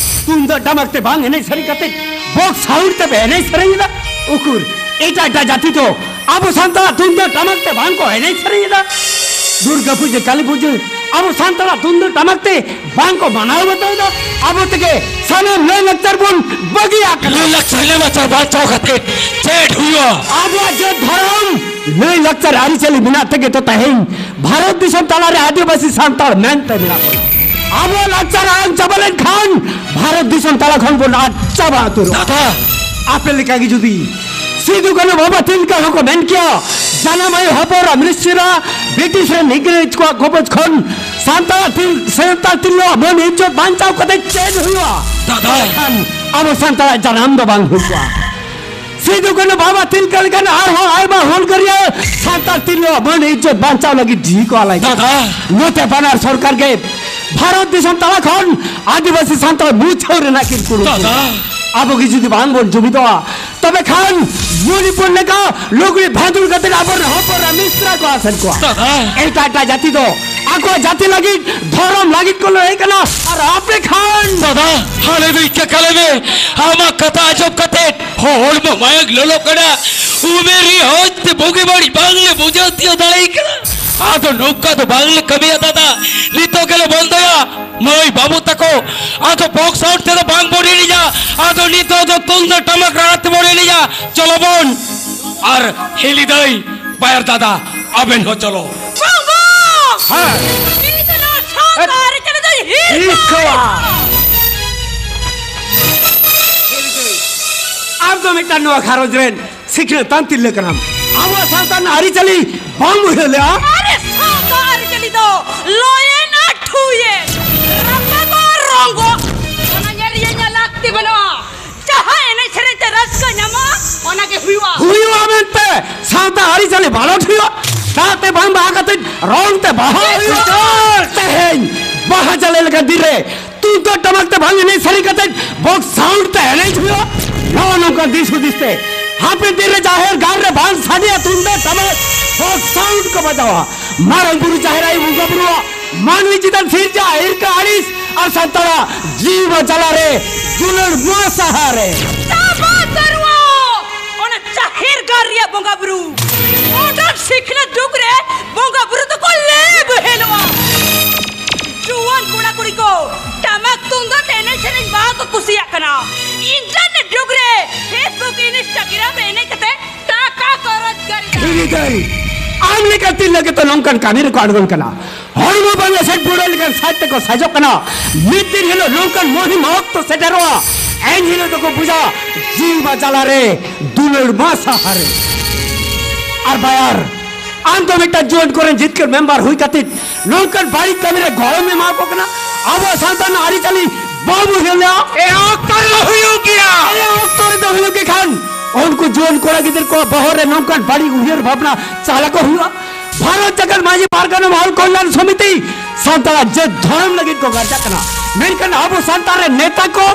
ᱛᱩᱢᱫᱟᱜ ᱴᱟᱢᱟᱠ ᱛᱮ ᱵᱟᱝ ᱮᱱᱮᱡ ᱥᱮᱨᱮᱧ ᱠᱟᱛᱮ ᱵᱚᱠᱥ ᱥᱟᱣᱩᱱᱰ ᱛᱮᱯᱮ ᱮᱱᱮᱡ ᱥᱮᱨᱮᱧ ᱮᱫᱟ᱾ ᱩᱠᱩᱨ ᱮᱴᱟᱜ ᱮᱴᱟᱜ ᱡᱟᱹᱛᱤ ᱫᱚ ᱟᱵᱚ ᱥᱟᱱᱛᱟᱲᱟᱜ ᱛᱩᱢᱫᱟᱜ ᱴᱟᱢᱟᱠ ᱛᱮ ᱵᱟᱝ ᱠᱚ ᱮᱱᱮᱡ ᱥᱮᱨᱮᱧ ᱮᱫᱟ? ᱫᱩᱨᱜᱟ ᱯᱩᱡᱟᱹ, ᱠᱟᱞᱤ ᱯᱩᱡᱟᱹ ᱟᱵᱚ ᱥᱟᱱᱛᱟᱲᱟᱜ ᱛᱩᱢᱫᱟᱹᱜ ᱴᱟᱢᱟᱠ ᱛᱮ ᱵᱟᱝ ᱠᱚ ᱢᱟᱱᱟᱣ ᱵᱟᱛᱟᱣ ᱮᱫᱟ᱾ ᱟᱵᱚ ᱛᱮᱜᱮ ᱥᱟᱱᱟᱢ ᱞᱟᱹᱭ ᱞᱟᱠᱪᱟᱨ ᱵᱚᱱ ᱵᱟᱹᱜᱤᱭᱟᱜ ᱠᱟᱱᱟ᱾ ᱞᱟᱹᱭ ᱞᱟᱠᱪᱟᱨ ᱞᱟᱹᱭ ᱞᱟᱠᱪᱟᱨ ᱵᱟᱧᱪᱟᱣ ᱠᱟᱛᱮ ᱪᱮᱫ ᱦᱩᱭᱩᱜᱼᱟ? ᱟᱵᱚᱣᱟᱜ ᱡᱟᱹᱛ ᱫᱷᱚᱨᱚᱢ, ᱞᱟᱹᱭ ᱞᱟᱠᱪᱟᱨ ᱟᱹᱨᱤᱪᱟᱹᱞᱤ ᱢᱮᱱᱟᱜ ᱛᱮᱜᱮ ᱛᱚ ᱛᱮᱦᱮᱧ ᱵᱷᱟᱨᱚᱛ ᱫᱤᱥᱚᱢ ᱛᱟᱞᱟᱨᱮ ᱟᱹᱫᱤᱵᱟᱹᱥᱤ ᱥᱟᱱᱛᱟᱲ ᱢᱮᱱᱛᱮ ᱢᱮᱱᱟᱜ ᱵᱚᱱᱟ᱾ ᱟᱵᱚ ᱞᱟᱠᱪᱟᱨ ᱟᱲᱟᱝ ᱪᱟᱵᱟ ᱞᱮᱱᱠᱷᱟᱱ ᱵᱷᱟᱨᱚᱛ ᱫᱤᱥᱚᱢ ᱛᱟᱞᱟ ᱠᱷᱚᱱ ᱵᱚᱱ ᱟᱫ ᱪᱟᱵᱟ ᱩᱛᱟᱹᱨᱚᱜᱼᱟ᱾ ᱫᱟᱫᱟ, ᱟᱯᱮ ᱞᱮᱠᱟ ᱜᱮ ᱡᱩᱫᱤ ᱥᱤᱫᱩ ᱠᱟᱹᱱᱦᱩ ᱵᱟᱵᱟ ᱛᱤᱞᱠᱟᱹ ᱦᱚᱸᱠᱚ ᱢᱮᱱ ᱠᱮᱭᱟ, ᱡᱟᱱᱟᱢ ᱟᱭᱳ ᱦᱚᱯᱚᱱ ᱨᱟ ᱢᱤᱱᱤᱥᱴᱨᱤ ᱨᱟ ᱵᱨᱤᱴᱤᱥ ᱨᱮᱱ ᱤᱝᱨᱮᱡᱽ ᱠᱚᱣᱟᱜ ᱠᱚᱵᱚᱡ ᱠᱷᱚᱱ ᱥᱟᱱᱛᱟᱲ ᱛᱤᱞ-, ᱥᱟᱱᱛᱟᱲ ᱛᱤᱨᱞᱟᱹᱣᱟᱜ ᱢᱟᱹᱱ ᱤᱡᱡᱚᱛ ᱵᱟᱧᱪᱟᱣ ᱠᱟᱛᱮ ᱪᱮᱫ ᱦᱩᱭᱩᱜᱼᱟ? ᱫᱟᱫᱟ᱾ ᱮᱱᱠᱷᱟᱱ ᱟᱵᱚ ᱥᱟᱱᱛᱟᱲᱟᱜ ᱡᱟᱱᱟᱢ ᱫᱚ ᱵᱟᱝ ᱦᱩᱭ ᱠᱚᱜᱼᱟ᱾ ᱥᱤᱫᱩ ᱠᱟᱹᱱᱦᱩ ᱵᱟᱵᱟ ᱛᱤᱞᱠᱟᱹ ᱞᱮᱠᱟᱱ ᱟᱨᱦᱚᱸ ᱟᱭᱢᱟ ᱦᱩᱞᱜᱟᱹᱨᱤᱭᱟᱹ ᱥᱟᱱᱛᱟᱲ ᱛᱤᱨᱞᱟᱹᱣᱟᱜ ᱢᱟᱹᱱ ᱤᱡᱡᱚᱛ ᱵᱟᱧᱪᱟᱣ ᱞᱟᱹᱜᱤᱫ ᱡᱤᱣᱤ ᱠᱚ ᱟᱞᱟᱭ ᱠᱮᱫᱟ᱾ ᱫᱟᱫᱟ᱾ ᱱᱚᱛᱮ ᱵᱟᱱᱟᱨ ᱥᱚᱨᱠᱟᱨ ᱜᱮ ᱵᱷᱟᱨᱚᱛ ᱫᱤᱥᱚᱢ ᱛᱟᱞᱟ ᱠᱷᱚᱱ ᱟᱹᱫᱤᱵᱟᱹᱥᱤ ᱥᱟᱱᱛᱟᱲ ᱢᱩᱪᱷᱟᱹᱣ ᱨᱮᱱᱟᱜ ᱠᱤᱱ ᱠᱩᱨᱩᱢᱩᱴᱩ᱾ ᱫᱟᱫᱟ᱾ ᱟᱵᱚ ᱜᱮ ᱡᱩᱫᱤ ᱵᱟᱝ ᱵᱚᱱ ᱡᱩᱢᱤᱫᱚᱜᱼᱟ, ᱛᱚᱵᱮ ᱠᱷᱟᱱ ᱢᱚᱱᱤᱯᱩᱨ ᱞᱮᱠᱟ ᱞᱩᱜᱽᱲᱤ ᱵᱷᱟᱸᱫᱩᱲ ᱠᱟᱛᱮ ᱟᱵᱚᱨᱮᱱ ᱦᱚᱯᱚᱱ ᱨᱟ ᱢᱤᱥᱨᱟ ᱠᱚ ᱟᱥᱮᱱ ᱠᱚᱣᱟ᱾ ᱫᱟᱫᱟ᱾ ᱮᱴᱟᱜ ᱮᱴᱟᱜ ᱡᱟᱹᱛᱤ ᱫᱚ ᱟᱠᱚᱣᱟᱜ ᱡᱟᱹᱛᱤ ᱞᱟᱹᱜᱤᱫ, ᱫᱷᱚᱨᱚᱢ ᱞᱟᱹᱜᱤᱫ ᱠᱚ ᱞᱟᱹᱲᱦᱟᱹᱭ ᱠᱟᱱᱟ, ᱟᱨ ᱟᱯᱮ ᱠᱷᱟᱱ ᱫᱟᱫᱟ, ᱦᱟᱞᱮ ᱫᱚ ᱤᱠᱟᱹ ᱠᱟᱞᱮ ᱢᱮ᱾ ᱟᱢᱟᱜ ᱠᱟᱛᱷᱟ ᱟᱸᱡᱚᱢ ᱠᱟᱛᱮ ᱦᱚᱲᱢᱚ ᱢᱟᱭᱟᱝ ᱞᱚᱞᱚᱜ ᱠᱟᱱᱟ᱾ ᱩᱢᱮᱨ ᱨᱮ ᱦᱚᱸ ᱛᱮ ᱵᱩᱜᱤ ᱵᱟᱹᱲᱤᱡ ᱵᱟᱝᱞᱮ ᱵᱩᱡᱷᱟᱹᱣ ᱛᱤᱭᱳᱜ ᱫᱟᱲᱮᱭᱟᱜ ᱠᱟᱱᱟ᱾ ᱟᱫᱚ ᱱᱚᱝᱠᱟ ᱫᱚ ᱵᱟᱝᱞᱮ ᱠᱟᱹᱢᱤᱭᱟ ᱫᱟᱫᱟ, ᱱᱤᱛᱚᱜ ᱜᱮᱞᱮ ᱵᱚᱱᱫᱚᱭᱟ᱾ ᱢᱟᱹᱭ ᱵᱟᱹᱵᱩ ᱛᱟᱠᱚ, ᱟᱫᱚ ᱵᱚᱠᱥ ᱥᱟᱣᱩᱱᱰ ᱛᱮᱫᱚ ᱵᱟᱝ ᱵᱚᱱ ᱮᱱᱮᱡᱟ᱾ ᱟᱫᱚ ᱱᱤᱛᱚᱜ ᱫᱚ ᱛᱩᱢᱫᱟᱜ ᱴᱟᱢᱟᱠ ᱨᱟᱲᱟ ᱛᱮᱵᱚᱱ ᱮᱱᱮᱡᱟ᱾ ᱪᱚᱞᱚ ᱵᱚᱱ᱾ ᱟᱨ ᱦᱤᱞᱤ ᱫᱟᱹᱭ, ᱵᱟᱭᱟᱨ ᱫᱟᱫᱟ, ᱟᱵᱮᱱ ᱦᱚᱸ ᱪᱚᱞᱚ᱾ ᱵᱟᱝ, ᱵᱟᱝ! ᱦᱮᱸ᱾ ᱤᱧ ᱫᱚ ᱱᱚᱣᱟ ᱥᱟᱶᱛᱟ ᱟᱹᱨᱤᱪᱟᱹᱞᱤ ᱫᱚᱧ ᱦᱤᱨᱠᱟᱹᱣᱟ᱾ ᱦᱤᱨᱠᱟᱹᱣᱟ᱾ ᱟᱢ ᱫᱚ ᱢᱤᱫᱴᱟᱝ ᱱᱚᱣᱟ ᱜᱷᱟᱨᱚᱸᱡᱽ ᱨᱮᱱ ᱥᱤᱠᱷᱱᱟᱹᱛᱟᱱ ᱛᱤᱨᱞᱟᱹ ᱠᱟᱱᱟᱢ᱾ ᱟᱵᱚᱣᱟᱜ ᱥᱟᱶᱛᱟ ᱨᱮᱱᱟᱜ ᱟᱹᱨᱤᱪᱟᱹᱞᱤ ᱵᱟᱢ ᱩᱭᱦᱟᱹᱨ ᱞᱮᱜᱼᱟ? ᱟᱨᱮ, ᱥᱟᱶᱛᱟ ᱟᱹᱨᱤᱪᱟᱹᱞᱤ ᱫᱚ ᱞᱚᱭᱮᱱ ᱟᱨ ᱴᱷᱩᱭᱮᱱ᱾ ᱨᱟᱯᱟᱜ ᱟᱨ ᱨᱚᱝᱜᱚ᱾ ᱚᱱᱟ ᱧᱮᱞ ᱨᱮᱭᱟᱜ ᱤᱧᱟᱹᱜ ᱞᱟᱹᱠᱛᱤ ᱵᱟᱹᱱᱩᱜᱼᱟ᱾ ᱡᱟᱦᱟᱸ ᱮᱱᱮᱡ ᱥᱮᱨᱮᱧ ᱛᱮ ᱨᱟᱹᱥᱠᱟᱹ ᱧᱟᱢᱚᱜᱼᱟ, ᱚᱱᱟ ᱜᱮ ᱦᱩᱭᱩᱜᱼᱟ᱾ ᱦᱩᱭᱩᱜᱼᱟ ᱢᱮᱱᱛᱮ ᱥᱟᱶᱛᱟ ᱟᱹᱨᱤᱪᱟᱹᱞᱤ ᱵᱟᱞᱚᱴ ᱦᱩᱭᱩᱜᱼᱟ? ᱫᱟᱜ ᱛᱮ ᱵᱟᱝ, ᱵᱟᱦᱟ ᱠᱟᱛᱮ ᱨᱚᱝ ᱛᱮ ᱵᱟᱦᱟ ᱦᱩᱭᱩᱜᱼᱟ? ᱛᱮᱦᱮᱧ ᱵᱟᱦᱟ ᱡᱟᱞᱮ ᱞᱮᱠᱟ ᱫᱤᱱ ᱨᱮ ᱛᱩᱢᱫᱟᱜ ᱴᱟᱢᱟᱠ ᱛᱮ ᱵᱟᱝ ᱮᱱᱮᱡ ᱥᱮᱨᱮᱧ ᱠᱟᱛᱮ ᱵᱚᱠᱥ ᱥᱟᱣᱩᱱᱰ ᱛᱮ ᱮᱱᱮᱡ ᱦᱩᱭᱩᱜᱼᱟ᱾ ᱱᱚᱜᱼᱚ ᱱᱚᱝᱠᱟ ᱫᱤᱥ ᱦᱩᱫᱤᱥ ᱛᱮ ᱦᱟᱯᱮᱱ ᱫᱤᱱ ᱨᱮ ᱡᱟᱦᱮᱨ ᱜᱟᱲ ᱨᱮ ᱵᱟᱝ ᱥᱟᱰᱮᱭᱟ ᱛᱩᱢᱫᱟᱜ ᱴᱟᱢᱟᱠ, ᱵᱚᱠᱥ ᱥᱟᱣᱩᱱᱰ ᱠᱚ ᱵᱟᱡᱟᱣᱟ᱾ ᱢᱟᱨᱟᱝ ᱵᱩᱨᱩ ᱡᱟᱦᱮᱨ ᱟᱭᱳ ᱵᱚᱸᱜᱟ ᱵᱩᱨᱩᱣᱟᱜ ᱢᱟᱹᱱᱢᱤ ᱪᱮᱛᱟᱱ ᱥᱤᱨᱡᱟᱹ ᱦᱤᱨᱠᱟᱹ ᱟᱹᱲᱤᱥ ᱟᱨ ᱥᱟᱱᱛᱟᱲᱟᱜ ᱡᱤᱣᱤ ᱢᱟ ᱡᱟᱞᱟ ᱨᱮ ᱫᱩᱞᱟᱹᱲ ᱢᱟ ᱥᱟᱦᱟ ᱨᱮ᱾ ᱪᱟᱵᱟ ᱛᱟᱹᱨᱩᱣᱟ! ᱚᱱᱟ ᱡᱟᱦᱮᱨ ᱜᱟᱲ ᱨᱮᱭᱟᱜ ᱵᱚᱸᱜᱟ ᱵᱩᱨᱩ, ᱢᱚᱰᱟᱨᱱ ᱥᱤᱠᱷᱱᱟᱹᱛ ᱡᱩᱜᱽ ᱨᱮ ᱵᱚᱸᱜᱟ ᱵᱩᱨᱩ ᱫᱚᱠᱚ ᱞᱮ ᱵᱚᱦᱮᱞᱚᱜᱼᱟ᱾ ᱡᱩᱣᱟᱹᱱ ᱠᱚᱲᱟ ᱠᱩᱲᱤ ᱠᱚ ᱴᱟᱢᱟᱠ ᱛᱩᱢᱫᱟᱜ ᱛᱮ ᱮᱱᱮᱡ ᱥᱮᱨᱮᱧ ᱵᱟᱠᱚ ᱠᱩᱥᱤᱭᱟᱜ ᱠᱟᱱᱟ᱾ ᱤᱱᱴᱟᱨᱱᱮᱴ ᱡᱩᱜᱽ ᱨᱮ Facebook, Instagram ᱨᱮ ᱮᱱᱮᱡ ᱠᱟᱛᱮ ᱴᱟᱠᱟ ᱠᱚ ᱨᱳᱡᱽᱜᱟᱨ ᱮᱫᱟ᱾ ᱦᱤᱞᱤ ᱫᱟᱹᱭ, ᱟᱢ ᱞᱮᱠᱟ ᱛᱤᱨᱞᱟᱹ ᱜᱮᱛᱚ ᱱᱚᱝᱠᱟᱱ ᱠᱟᱹᱢᱤ ᱨᱮᱠᱚ ᱟᱬᱜᱚᱱ ᱠᱟᱱᱟ᱾ ᱦᱚᱲᱢᱚ ᱵᱟᱝ ᱮᱥᱮᱫ ᱯᱩᱨᱟᱹ ᱞᱮᱠᱟᱱ ᱥᱟᱡᱽ ᱛᱮᱠᱚ ᱥᱟᱡᱚᱜ ᱠᱟᱱᱟ᱾ ᱢᱤᱫ ᱫᱤᱱ ᱦᱤᱞᱳᱜ ᱱᱚᱝᱠᱟᱱ ᱢᱚᱦᱤᱢᱟ ᱚᱠᱛᱚ ᱥᱮᱴᱮᱨᱚᱜᱼᱟ, ᱮᱱ ᱦᱤᱞᱳᱜ ᱫᱚᱠᱚ ᱵᱩᱡᱟ ᱡᱤᱣᱤ ᱢᱟ ᱡᱟᱞᱟ ᱨᱮ, ᱫᱩᱞᱟᱹᱲ ᱢᱟ ᱥᱟᱦᱟ ᱨᱮ᱾ ᱟᱨ ᱵᱟᱭᱟᱨ, ᱟᱢ ᱫᱚ ᱢᱤᱫᱴᱟᱝ ᱡᱩᱣᱟᱹᱱ ᱠᱚᱨᱮᱱ ᱡᱤᱛᱠᱟᱹᱨ ᱢᱮᱢᱵᱟᱨ ᱦᱩᱭ ᱠᱟᱛᱮ ᱱᱚᱝᱠᱟᱱ ᱵᱟᱹᱲᱤᱡ ᱠᱟᱹᱢᱤ ᱨᱮ ᱜᱚᱲᱚᱢ ᱮᱢᱟ ᱠᱚ ᱠᱟᱱᱟ᱾ ᱟᱵᱚᱣᱟᱜ ᱥᱟᱶᱛᱟ ᱨᱮᱱᱟᱜ ᱟᱹᱨᱤᱪᱟᱹᱞᱤ ᱵᱟᱢ ᱩᱭᱦᱟᱹᱨ ᱞᱮᱜᱼᱟ᱾ ᱮ ᱚᱠᱛᱚ ᱨᱮᱫᱚ ᱦᱩᱭᱩᱜ ᱜᱮᱭᱟ᱾ ᱮ ᱚᱠᱛᱚ ᱨᱮᱫᱚ ᱦᱩᱭᱩᱜ ᱜᱮ ᱠᱷᱟᱱ, ᱩᱱᱠᱩ ᱡᱩᱣᱟᱹᱱ ᱠᱚᱲᱟ ᱜᱤᱫᱟᱹᱨ ᱠᱚᱣᱟᱜ ᱵᱚᱦᱚᱜ ᱨᱮ ᱱᱚᱝᱠᱟᱱ ᱵᱟᱹᱲᱤᱡ ᱩᱭᱦᱟᱹᱨ ᱵᱷᱟᱵᱽᱱᱟ ᱪᱟᱞ ᱟᱠᱚ ᱦᱩᱭᱩᱜᱼᱟ᱾ ᱵᱷᱟᱨᱚᱛ ᱡᱟᱠᱟᱛ ᱢᱟᱹᱡᱷᱤ ᱯᱟᱨᱜᱟᱱᱟ ᱢᱚᱦᱚᱞ ᱠᱚᱞᱭᱟᱱ ᱥᱚᱢᱤᱛᱤ ᱥᱟᱱᱛᱟᱲᱟᱜ ᱡᱟᱹᱛ ᱫᱷᱚᱨᱚᱢ ᱞᱟᱹᱜᱤᱫ ᱠᱚ ᱜᱟᱨᱡᱟᱜ ᱠᱟᱱᱟ, ᱢᱮᱱᱠᱷᱟᱱ ᱟᱵᱚ ᱥᱟᱱᱛᱟᱲ ᱨᱮᱱ ᱱᱮᱛᱟ ᱠᱚ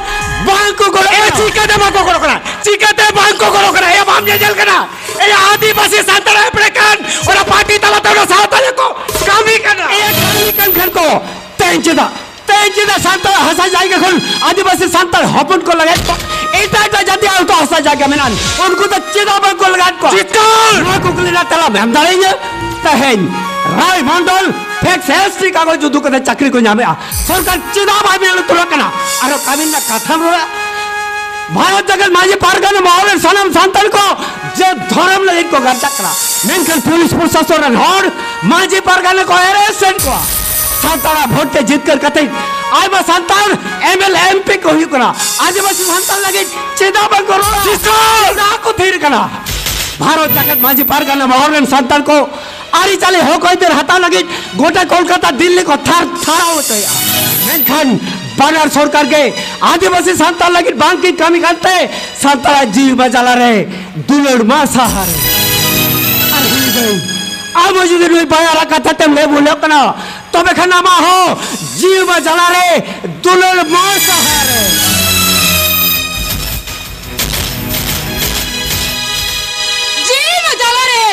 ᱵᱟᱝ ᱠᱚ ᱜᱚᱲᱚ ᱮ, ᱠᱟᱱᱟ᱾ ᱪᱤᱠᱟᱹᱛᱮ ᱵᱟᱝ ᱠᱚ ᱜᱚᱲᱚ ᱠᱟᱱᱟ? ᱪᱤᱠᱟᱹᱛᱮ ᱵᱟᱝ ᱠᱚ ᱜᱚᱲᱚ ᱠᱟᱱᱟ? ᱮ, ᱵᱟᱢ ᱧᱮᱧᱮᱞ ᱠᱟᱱᱟ? ᱮ, ᱟᱹᱫᱤᱵᱟᱹᱥᱤ ᱥᱟᱱᱛᱟᱲ ᱮᱯᱲᱮ ᱠᱟᱱ, ᱚᱱᱟ ᱯᱟᱨᱴᱤ ᱛᱟᱞᱟᱛᱮ ᱚᱱᱟ ᱥᱟᱶᱛᱟ ᱨᱮᱠᱚ ᱠᱟᱹᱢᱤ ᱠᱟᱱᱟ᱾ ᱮ, ᱠᱟᱹᱢᱤ ᱠᱟᱱ ᱠᱷᱟᱱ ᱠᱚ, ᱛᱮᱦᱮᱧ ᱪᱮᱫᱟᱜ? ᱛᱮᱦᱮᱧ ᱪᱮᱫᱟᱜ ᱥᱟᱱᱛᱟᱲ ᱦᱟᱥᱟ ᱡᱟᱭᱜᱟ ᱠᱷᱚᱱ ᱟᱹᱫᱤᱵᱟᱹᱥᱤ ᱥᱟᱱᱛᱟᱲ ᱦᱚᱯᱚᱱ ᱠᱚ ᱞᱟᱜᱟᱭᱮᱫ ᱠᱚᱣᱟ? ᱮᱴᱟᱜ ᱮᱴᱟᱜ ᱡᱟᱹᱛᱤᱭᱟᱜ ᱚᱱᱠᱟ ᱦᱟᱥᱟ ᱡᱟᱭᱜᱟ ᱢᱮᱱᱟᱜᱼᱟ, ᱩᱱᱠᱩ ᱫᱚ ᱪᱮᱫᱟᱜ ᱵᱟᱝ ᱠᱚ ᱞᱟᱜᱟᱭᱮᱫ ᱠᱚᱣᱟ? ᱪᱤᱛᱟᱹᱨ! ᱱᱚᱣᱟ ᱠᱩᱠᱞᱤ ᱨᱮᱱᱟᱜ ᱛᱮᱞᱟᱢ ᱮᱢ ᱫᱟᱲᱮᱭᱟᱹᱧᱟ? ᱛᱮᱦᱮᱧ ᱨᱟᱭ ᱢᱚᱱᱰᱚᱞ ᱯᱷᱮᱠ ᱥᱮᱞᱥ ᱴᱤ ᱠᱟᱜᱚᱡᱽ ᱩᱫᱩᱜ ᱠᱟᱛᱮ ᱪᱟᱹᱠᱨᱤ ᱠᱚ ᱧᱟᱢᱮᱜᱼᱟ᱾ ᱥᱚᱨᱠᱟᱨ ᱪᱮᱫᱟᱜ ᱵᱟᱭ ᱢᱮᱫ ᱞᱩᱛᱩᱨᱟᱜ ᱠᱟᱱᱟ? ᱟᱨᱚ ᱠᱟᱹᱢᱤ ᱨᱮᱱᱟᱜ ᱠᱟᱛᱷᱟᱢ ᱨᱚᱲᱟ? ᱵᱷᱟᱨᱚᱛ ᱡᱟᱠᱟᱛ ᱢᱟᱹᱡᱷᱤ ᱯᱟᱨᱜᱟᱱᱟ ᱢᱚᱦᱚᱞ ᱨᱮᱱ ᱥᱟᱱᱟᱢ ᱥᱟᱱᱛᱟᱲ ᱠᱚ ᱡᱮ ᱫᱷᱚᱨᱚᱢ ᱞᱟᱹᱜᱤᱫ ᱠᱚ ᱜᱟᱨᱡᱟᱜ ᱠᱟᱱᱟ, ᱢᱮᱱᱠᱷᱟᱱ ᱯᱩᱞᱤᱥ ᱯᱨᱚᱥᱟᱥᱚᱱ ᱨᱮᱱ ᱦᱚᱲ ᱢᱟᱹᱡᱷᱤ ᱯᱟᱨᱜᱟᱱᱟ ᱠᱚ ᱮᱨᱮᱥᱴ ᱮᱫ ᱠᱚᱣᱟ᱾ ᱥᱟᱱᱛᱟᱲᱟᱜ ᱵᱷᱳᱴ ᱛᱮ ᱡᱤᱛᱠᱟᱹᱨ ᱠᱟᱛᱮ ᱟᱭᱢᱟ Santal M L A M P ᱠᱚ ᱦᱩᱭᱩᱜ ᱠᱟᱱᱟ᱾ ᱟᱹᱫᱤᱵᱟᱹᱥᱤ ᱥᱟᱱᱛᱟᱲ ᱞᱟᱹᱜᱤᱫ ᱪᱮᱫᱟᱜ ᱵᱟᱝ ᱠᱚ ᱨᱚᱲᱟ? ᱪᱮᱫᱟᱜ ᱠᱚ ᱛᱷᱤᱨ ᱠᱟᱱᱟ? ᱵᱷᱟᱨᱚᱛ ᱡᱟᱠᱟᱛ ᱢᱟᱹᱡᱷᱤ ᱯᱟᱨᱜᱟᱱᱟ ᱢᱚᱦᱚᱞ ᱨᱮᱱ ᱥᱟᱱᱛᱟᱲ ᱠᱚ ᱟᱹᱨᱤᱪᱟᱹᱞᱤ ᱦᱚᱠ ᱟᱹᱭᱫᱟᱹᱨ ᱦᱟᱛᱟᱣ ᱞᱟᱹᱜᱤᱫ ᱜᱚᱴᱟ ᱠᱳᱞᱠᱟᱛᱟ, ᱫᱤᱞᱞᱤ ᱠᱚ ᱛᱷᱟᱨ ᱛᱷᱟᱨᱟᱣ ᱦᱚᱪᱚᱭᱮᱫᱼᱟ᱾ ᱢᱮᱱᱠᱷᱟᱱ ᱵᱟᱱᱟᱨ ᱥᱚᱨᱠᱟᱨ ᱜᱮ ᱟᱹᱫᱤᱵᱟᱹᱥᱤ ᱥᱟᱱᱛᱟᱲ ᱞᱟᱹᱜᱤᱫ ᱵᱟᱝ ᱠᱤᱱ ᱠᱟᱹᱢᱤ ᱠᱟᱱᱛᱮ ᱥᱟᱱᱛᱟᱲᱟᱜ ᱡᱤᱣᱤ ᱢᱟ ᱡᱟᱞᱟ ᱨᱮ ᱫᱩᱞᱟᱹᱲ ᱢᱟ ᱥᱟᱦᱟᱨ᱾ ᱟᱨ ᱦᱤᱲᱤ ᱵᱟᱹᱭ, ᱟᱢ ᱦᱚᱸ ᱡᱩᱫᱤ ᱱᱩᱭ ᱵᱟᱭᱟᱨᱟᱜ ᱠᱟᱛᱷᱟ ᱛᱮᱢ ᱞᱟᱹᱭ ᱵᱷᱩᱞᱚᱜ ᱠᱟᱱᱟ, ᱛᱚᱵᱮ ᱠᱷᱟᱱ ᱟᱢᱟᱜ ᱦᱚᱸ ᱡᱤᱣᱤ ᱢᱟ ᱡᱟᱞᱟ ᱨᱮ ᱫᱩᱞᱟᱹᱲ ᱢᱟ ᱥᱟᱦᱟᱨ᱾ ᱡᱤᱣᱤ ᱢᱟ ᱡᱟᱞᱟ ᱨᱮ,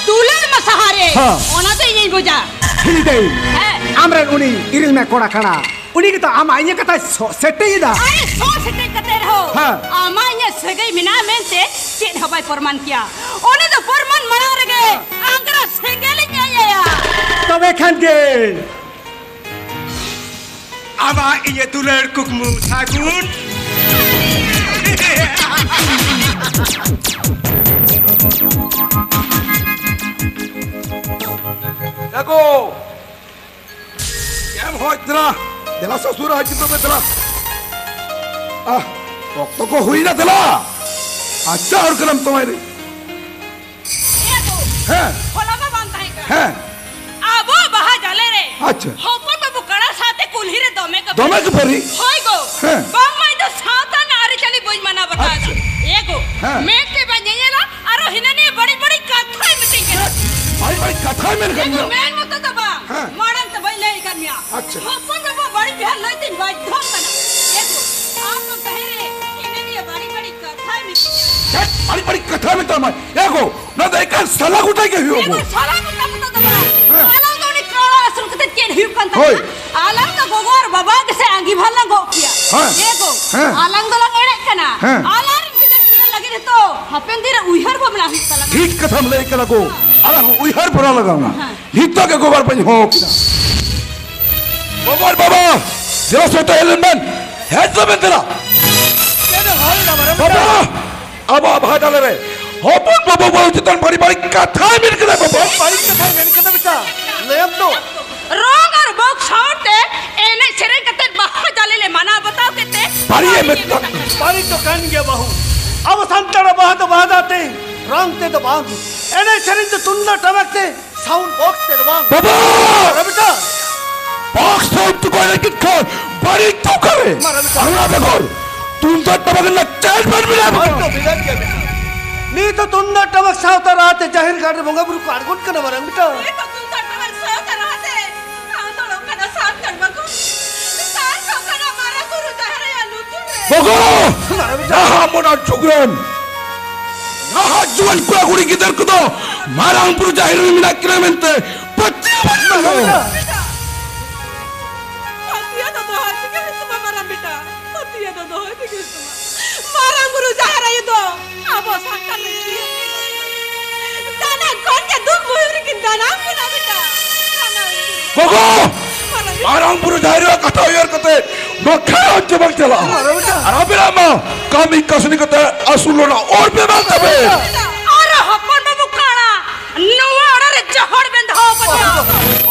ᱫᱩᱞᱟᱹᱲ ᱢᱟ ᱥᱟᱦᱟ ᱨᱮ᱾ ᱦᱮᱸ᱾ ᱚᱱᱟ ᱫᱚ ᱤᱧᱤᱧ ᱵᱩᱡᱟ᱾ ᱦᱤᱲᱤ ᱫᱟᱹᱭ, ᱦᱮᱸ᱾ ᱟᱢᱨᱮᱱ ᱩᱱᱤ ᱤᱨᱤᱞ ᱢᱮ ᱠᱚᱲᱟ ᱠᱟᱱᱟ, ᱩᱱᱤ ᱜᱮᱛᱚ ᱟᱢᱟᱜ ᱤᱧᱟᱹᱜ ᱠᱟᱛᱷᱟᱭ ᱥᱚ-, ᱥᱮᱴᱮᱡ ᱮᱫᱟ᱾ ᱟᱨᱮ ᱥᱚ ᱥᱮᱴᱮᱡ ᱠᱟᱛᱮ ᱨᱮᱦᱚᱸ ᱦᱮᱸ᱾ ᱟᱢᱟᱜ ᱤᱧᱟᱹᱜ ᱥᱟᱹᱜᱟᱹᱭ ᱢᱮᱱᱟᱜᱼᱟ ᱢᱮᱱᱛᱮ ᱪᱮᱫ ᱦᱚᱸ ᱵᱟᱭ ᱯᱨᱚᱢᱟᱱ ᱠᱮᱭᱟ᱾ ᱩᱱᱤ ᱫᱚ ᱯᱨᱚᱢᱟᱱ ᱢᱟᱲᱟᱝ ᱨᱮᱜᱮ ᱟᱝᱜᱽᱨᱟ ᱥᱮᱸᱜᱮᱞᱤᱧ ᱟᱭᱟᱭᱟ᱾ ᱛᱚᱵᱮ ᱠᱷᱟᱱ ᱜᱮ ᱟᱢᱟᱜ ᱤᱧᱟᱹᱜ ᱫᱩᱞᱟᱹᱲ ᱠᱩᱠᱢᱩ ᱥᱟᱹᱜᱩᱱ᱾ ᱮ ᱜᱳ! ᱮᱢ ᱦᱚᱡ ᱫᱮᱞᱟ, ᱫᱮᱞᱟ ᱥᱚᱥᱩᱨ ᱦᱚᱡ ᱠᱤᱛᱟᱹ ᱯᱮ ᱫᱮᱞᱟ᱾ ᱟᱦ, ᱚᱠᱛᱚ ᱠᱚ ᱦᱩᱭᱱᱟ ᱫᱮᱞᱟ᱾ ᱟᱪᱪᱷᱟ, ᱦᱚᱲ ᱠᱟᱱᱟᱢ ᱛᱚ ᱢᱟᱭᱨᱮ᱾ ᱮ ᱜᱳ! ᱦᱮᱸ᱾ ᱦᱚᱞᱟ ᱢᱟ ᱵᱟᱝ ᱛᱟᱦᱮᱸ ᱠᱟᱱ᱾ ᱦᱮᱸ᱾ ᱟᱵᱚ ᱵᱟᱦᱟ ᱡᱟᱞᱮ ᱨᱮ ᱟᱪᱪᱷᱟ᱾ ᱦᱚᱯᱚᱱ ᱵᱟᱹᱵᱩ ᱠᱟᱲᱟ ᱥᱟᱶᱛᱮ ᱠᱩᱞᱦᱤ ᱨᱮ ᱫᱚᱢᱮ ᱠᱚ ᱫᱚᱢᱮ ᱠᱚ ᱯᱟᱹᱨᱤ? ᱦᱳᱭ ᱜᱳ᱾ ᱦᱮᱸ᱾ ᱵᱟᱝᱢᱟ ᱤᱧ ᱫᱚ ᱥᱟᱶᱛᱟ ᱨᱮᱱᱟᱜ ᱟᱹᱨᱤᱪᱟᱹᱞᱤ ᱵᱟᱹᱧ ᱢᱟᱱᱟᱣ ᱵᱟᱛᱟᱣ ᱮᱫᱟ᱾ ᱟᱪᱪᱷᱟ᱾ ᱮ ᱜᱳ, ᱦᱮᱸ᱾ ᱢᱮᱫ ᱛᱮ ᱵᱟᱭ ᱧᱮᱧᱮᱞᱟ, ᱟᱨᱚ ᱦᱤᱱᱟᱹ ᱱᱤᱭᱟᱹ ᱵᱟᱹᱲᱤᱡ ᱵᱟᱹᱲᱤᱡ ᱠᱟᱛᱷᱟᱭ ᱢᱤᱛᱟᱹᱧ ᱠᱟᱱᱟ᱾ ᱵᱟᱹᱲᱤᱡ ᱵᱟᱹᱲᱤᱡ ᱠᱟᱛᱷᱟᱭ ᱢᱮᱱ ᱮ ᱠᱟᱱ ᱜᱳ, ᱜᱮᱭᱟ᱾ ᱢᱮᱱ ᱢᱚᱛᱚ ᱫᱚ ᱵᱟᱝ, ᱦᱮᱸ᱾ ᱢᱟᱲᱟᱝ ᱛᱮ ᱵᱟᱹᱧ ᱞᱟᱹᱭ ᱟᱠᱟᱫ ᱢᱮᱭᱟ᱾ ᱟᱪᱪᱷᱟ᱾ ᱦᱚᱯᱚᱱ ᱵᱟᱹᱵᱩ ᱵᱟᱹᱲᱤᱡ ᱵᱮᱣᱦᱟᱨ ᱞᱟᱹᱭ ᱛᱮᱧ ᱵᱟᱫᱽᱫᱷᱚᱜ ᱠᱟᱱᱟ᱾ ᱮ ᱜᱳ, ᱟᱢ ᱫᱚ ᱛᱟᱦᱮᱸ ᱨᱮ ᱦᱤᱱᱟᱹ ᱱᱤᱭᱟᱹ ᱵᱟᱹᱲᱤᱡ ᱵᱟᱹᱲᱤᱡ ᱠᱟᱛᱷᱟᱭ ᱢᱤᱛᱟᱹᱧᱟ᱾ ᱪᱮᱫ ᱵᱟᱹᱲᱤᱡ ᱵᱟᱹᱲᱤᱡ ᱠᱟᱛᱷᱟ ᱢᱮᱛᱟᱢᱟ? ᱮ ᱜᱳ, ᱱᱚᱣᱟ ᱫᱚ ᱮᱠᱟᱞ ᱥᱟᱞᱟ ᱜᱚᱴᱟ ᱜᱮ ᱦᱩᱭᱩᱜᱼᱟ᱾ ᱮ ᱜᱳ, ᱥᱟᱞᱟ ᱜᱚᱴᱟ ᱢᱚᱛᱚ ᱫᱚ ᱵᱟᱝ᱾ ᱦᱮᱸ᱾ ᱟᱞᱟᱝ ᱫᱚ ᱩᱱᱤ ᱠᱟᱲᱟ ᱟᱹᱥᱩᱞ ᱠᱟᱛᱮ ᱪᱮᱫ ᱦᱩᱭᱩᱜ ᱠᱟᱱ ᱛᱟᱵᱚᱱᱟ? ᱦᱳᱭ᱾ ᱟᱞᱟᱝ ᱫᱚ ᱜᱚᱜᱚ ᱟᱨ ᱵᱟᱵᱟ ᱜᱮᱥᱮ ᱟᱸᱜᱤᱵᱷᱟᱨ ᱞᱟᱝ ᱜᱚᱜ ᱠᱮᱭᱟ᱾ ᱦᱮᱸ᱾ ᱮ ᱜᱳ, ᱦᱮᱸ᱾ ᱟᱞᱟᱝ ᱫᱚᱞᱟᱝ ᱮᱲᱮᱜ ᱠᱟᱱᱟ᱾ ᱦᱮᱸ᱾ ᱟᱞᱟᱝ ᱨᱮᱱ ᱜᱤᱫᱟᱹᱨ ᱯᱤᱫᱟᱹᱨ ᱞᱟᱹᱜᱤᱫ ᱦᱚᱸᱛᱚ ᱦᱟᱯᱮᱱ ᱫᱤᱱ ᱨᱮ ᱩᱭᱦᱟᱹᱨ ᱵᱷᱟᱵᱽᱱᱟ ᱦᱩᱭᱩᱜ ᱛᱟᱞᱟᱝᱟ᱾ ᱴᱷᱤᱠ ᱠᱟᱛᱷᱟᱢ ᱞᱟᱹᱭ ᱠᱟᱫᱟ ᱜᱳ᱾ ᱟᱞᱟᱝ ᱦᱚᱸ ᱩᱭᱦᱟᱹᱨ ᱵᱷᱟᱵᱽᱱᱟ ᱞᱟᱜᱟᱣ ᱢᱟ᱾ ᱦᱮᱸ᱾ ᱱᱤᱛᱚᱜ ᱜᱮ ᱜᱚᱜᱚ ᱦᱚᱲ ᱵᱟᱹᱧ ᱦᱚᱦᱚ ᱠᱮᱫᱟ᱾ ᱜᱚᱜᱚ ᱦᱚᱲ ᱵᱟᱵᱟ, ᱫᱮᱞᱟ ᱥᱮ ᱛᱟᱦᱮᱸ ᱞᱮᱱ ᱵᱮᱱ᱾ ᱦᱮᱡ ᱛᱟᱵᱮᱱ ᱫᱮᱞᱟ᱾ ᱵᱟᱵᱟ, ᱟᱵᱚᱣᱟᱜ ᱵᱟᱦᱟ ᱰᱟᱞᱟ ᱨᱮ ᱦᱚᱯᱚᱱ ᱵᱟᱹᱵᱩ ᱵᱟᱹᱦᱩ ᱪᱮᱛᱟᱱ ᱵᱟᱹᱲᱤᱡ ᱵᱟᱹᱲᱤᱡ ᱠᱟᱛᱷᱟᱭ ᱢᱮᱱ ᱠᱮᱫᱟ ᱵᱟᱵᱟ᱾ ᱵᱟᱹᱲᱤᱡ ᱠᱟᱛᱷᱟᱭ ᱢᱮᱱ ᱠᱮᱫᱟ ᱵᱮᱴᱟ᱾ ᱞᱟᱹᱭᱟᱢ ᱛᱚ᱾ ᱨᱚᱝ ᱟᱨ ᱵᱚᱠᱥ ᱥᱟᱶᱛᱮ ᱮᱱᱮᱡ ᱥᱮᱨᱮᱧ ᱠᱟᱛᱮ ᱵᱟᱦᱟ ᱡᱟᱞᱮ ᱞᱮ ᱢᱟᱱᱟᱣ ᱵᱟᱛᱟᱣ ᱠᱮᱫ ᱛᱮ ᱵᱟᱹᱲᱤᱡ ᱮ ᱢᱮᱛᱟᱜ ᱠᱟᱱᱟ᱾ ᱵᱟᱹᱲᱤᱡ ᱫᱚ ᱠᱟᱱ ᱜᱮᱭᱟ ᱵᱟᱹᱦᱩ᱾ ᱟᱵᱚ ᱥᱟᱱᱛᱟᱲᱟᱜ ᱵᱟᱦᱟ ᱫᱚ ᱵᱟᱦᱟ ᱫᱚ ᱟᱛᱮ ᱨᱚᱝ ᱛᱮᱫᱚ ᱵᱟᱝ᱾ ᱮᱱᱮᱡ ᱥᱮᱨᱮᱧ ᱫᱚ ᱛᱩᱢᱫᱟᱜ ᱴᱟᱢᱟᱠ ᱛᱮ, ᱥᱟᱣᱩᱱᱰ ᱵᱚᱠᱥ ᱛᱮᱫᱚ ᱵᱟᱝ᱾ ᱵᱟᱵᱟ! ᱢᱟᱨᱟ ᱵᱮᱴᱟ᱾ ᱵᱚᱠᱥ ᱥᱟᱣᱩᱱᱰ ᱛᱮᱠᱚ ᱮᱱᱮᱡ ᱠᱮᱫ ᱠᱷᱟᱱ ᱵᱟᱹᱲᱤᱡ ᱫᱚ ᱚᱠᱟᱨᱮ? ᱢᱟᱨᱟ ᱵᱮᱴᱟ᱾ ᱚᱱᱟ ᱵᱮᱜᱚᱨ ᱛᱩᱢᱫᱟᱜ ᱴᱟᱢᱟᱠ ᱨᱮᱱᱟᱜ ᱪᱮᱫ ᱵᱟᱹᱲᱤᱡ ᱢᱮᱱᱟᱜᱼᱟ ᱵᱟᱵᱟ? ᱦᱳᱭ ᱛᱚ, ᱵᱷᱮᱜᱟᱨ ᱜᱮᱭᱟ ᱵᱮᱴᱟ᱾ ᱱᱤᱛ ᱫᱚ ᱛᱩᱢᱫᱟᱜ ᱴᱟᱢᱟᱠ ᱥᱟᱶᱛᱟ ᱨᱟᱦᱟᱛᱮ ᱡᱟᱦᱮᱨ ᱜᱟᱲ ᱨᱮ ᱵᱚᱸᱜᱟ ᱵᱩᱨᱩ ᱠᱚ ᱟᱬᱜᱚᱱ ᱠᱟᱱᱟ ᱢᱟᱨᱟᱝ ᱵᱮᱴᱟ᱾ ᱱᱤᱛ ᱫᱚ ᱛᱩᱢᱫᱟᱜ ᱴᱟᱢᱟᱠ ᱥᱟᱶᱛᱟ ᱨᱟᱦᱟᱛᱮ ᱟᱸᱫᱳᱲᱚᱜ ᱠᱟᱱᱟ ᱥᱟᱱᱛᱟᱲ ᱵᱟᱠᱚ᱾ ᱥᱟᱨ ᱠᱚ ᱠᱟᱱᱟ ᱢᱟᱨᱟᱝ ᱵᱩᱨᱩ ᱡᱟᱦᱮᱨ ᱟᱭᱳ ᱞᱩᱛᱩᱨ ᱨᱮ᱾ ᱵᱚᱜᱚ! ᱱᱟᱦᱟᱜ ᱢᱚᱰᱟᱨᱱ ᱡᱩᱜᱽ ᱨᱮᱱ ᱱᱟᱦᱟᱜ ᱡᱩᱣᱟᱹᱱ ᱠᱚᱲᱟ ᱠᱩᱲᱤ ᱜᱤᱫᱟᱹᱨ ᱠᱚᱫᱚ ᱢᱟᱨᱟᱝ ᱵᱩᱨᱩ ᱡᱟᱦᱮᱨ ᱨᱮ ᱢᱮᱱᱟᱜ ᱠᱤᱱᱟ ᱢᱮᱱᱛᱮ ᱯᱟᱹᱛᱭᱟᱹᱣ ᱵᱟᱹᱱᱩᱜ ᱛᱟᱠᱚᱣᱟ᱾ ᱯᱟᱹᱛᱭᱟᱹᱣ ᱫᱚ ᱫᱚᱦᱚᱭ ᱛᱮᱜᱮ ᱦᱩᱭᱩᱜ ᱛᱟᱢᱟ ᱢᱟᱨᱟᱝ ᱵᱮᱴᱟ᱾ ᱯᱟᱹᱛᱭᱟᱹᱣ ᱫᱚ ᱫᱚᱦᱚᱭ ᱛᱮᱜᱮ ᱦᱩᱭᱩᱜ ᱛᱟᱢᱟ᱾ ᱢᱟᱨᱟᱝ ᱵᱩᱨᱩ ᱡᱟᱦᱮᱨ ᱟᱭᱳ ᱫᱚ ᱟᱵᱚ ᱥᱟᱱᱛᱟᱲ ᱨᱮᱱ ᱡᱤᱭᱟᱹᱞᱤ ᱠᱟᱱᱟ ᱠᱤᱱ᱾ ᱡᱟᱱᱟᱢ ᱠᱷᱚᱱ ᱜᱮ ᱫᱩᱠ ᱵᱩᱦᱤ ᱨᱮᱠᱤᱱ ᱡᱟᱱᱟᱢ ᱠᱟᱱᱟ ᱵᱮᱴᱟ᱾ ᱡᱟᱱᱟᱢ ᱠᱤᱱ᱾ ᱜᱚᱜᱚ! ᱢᱟᱨᱟᱝ ᱵᱩᱨᱩ᱾ ᱢᱟᱨᱟᱝ ᱵᱩᱨᱩ ᱡᱟᱦᱮᱨ ᱟᱭᱳ ᱠᱟᱛᱷᱟ ᱩᱭᱦᱟᱹᱨ ᱠᱟᱛᱮ ᱱᱚᱣᱟ ᱠᱷᱮᱞᱳᱰ ᱪᱮ ᱵᱟᱝ ᱪᱟᱞᱟᱜᱼᱟ᱾ ᱢᱟᱨᱟᱝ ᱵᱮᱴᱟ᱾ ᱟᱨ ᱟᱯᱮᱨᱟᱜ ᱢᱟ ᱠᱟᱹᱢᱤ ᱠᱟᱹᱥᱱᱤ ᱠᱟᱛᱮ ᱟᱹᱥᱩᱞ ᱨᱮᱱᱟᱜ ᱚᱨ ᱯᱮ ᱵᱟᱝ ᱛᱟᱯᱮ᱾ ᱟᱨ ᱦᱚᱯᱚᱱ ᱵᱟᱹᱵᱩ ᱠᱟᱬᱟ ᱱᱚᱣᱟ ᱚᱲᱟᱜ ᱨᱮ ᱡᱚᱦᱚᱲ ᱵᱮᱱ ᱫᱚᱦᱚ ᱠᱟᱫᱮᱭᱟ᱾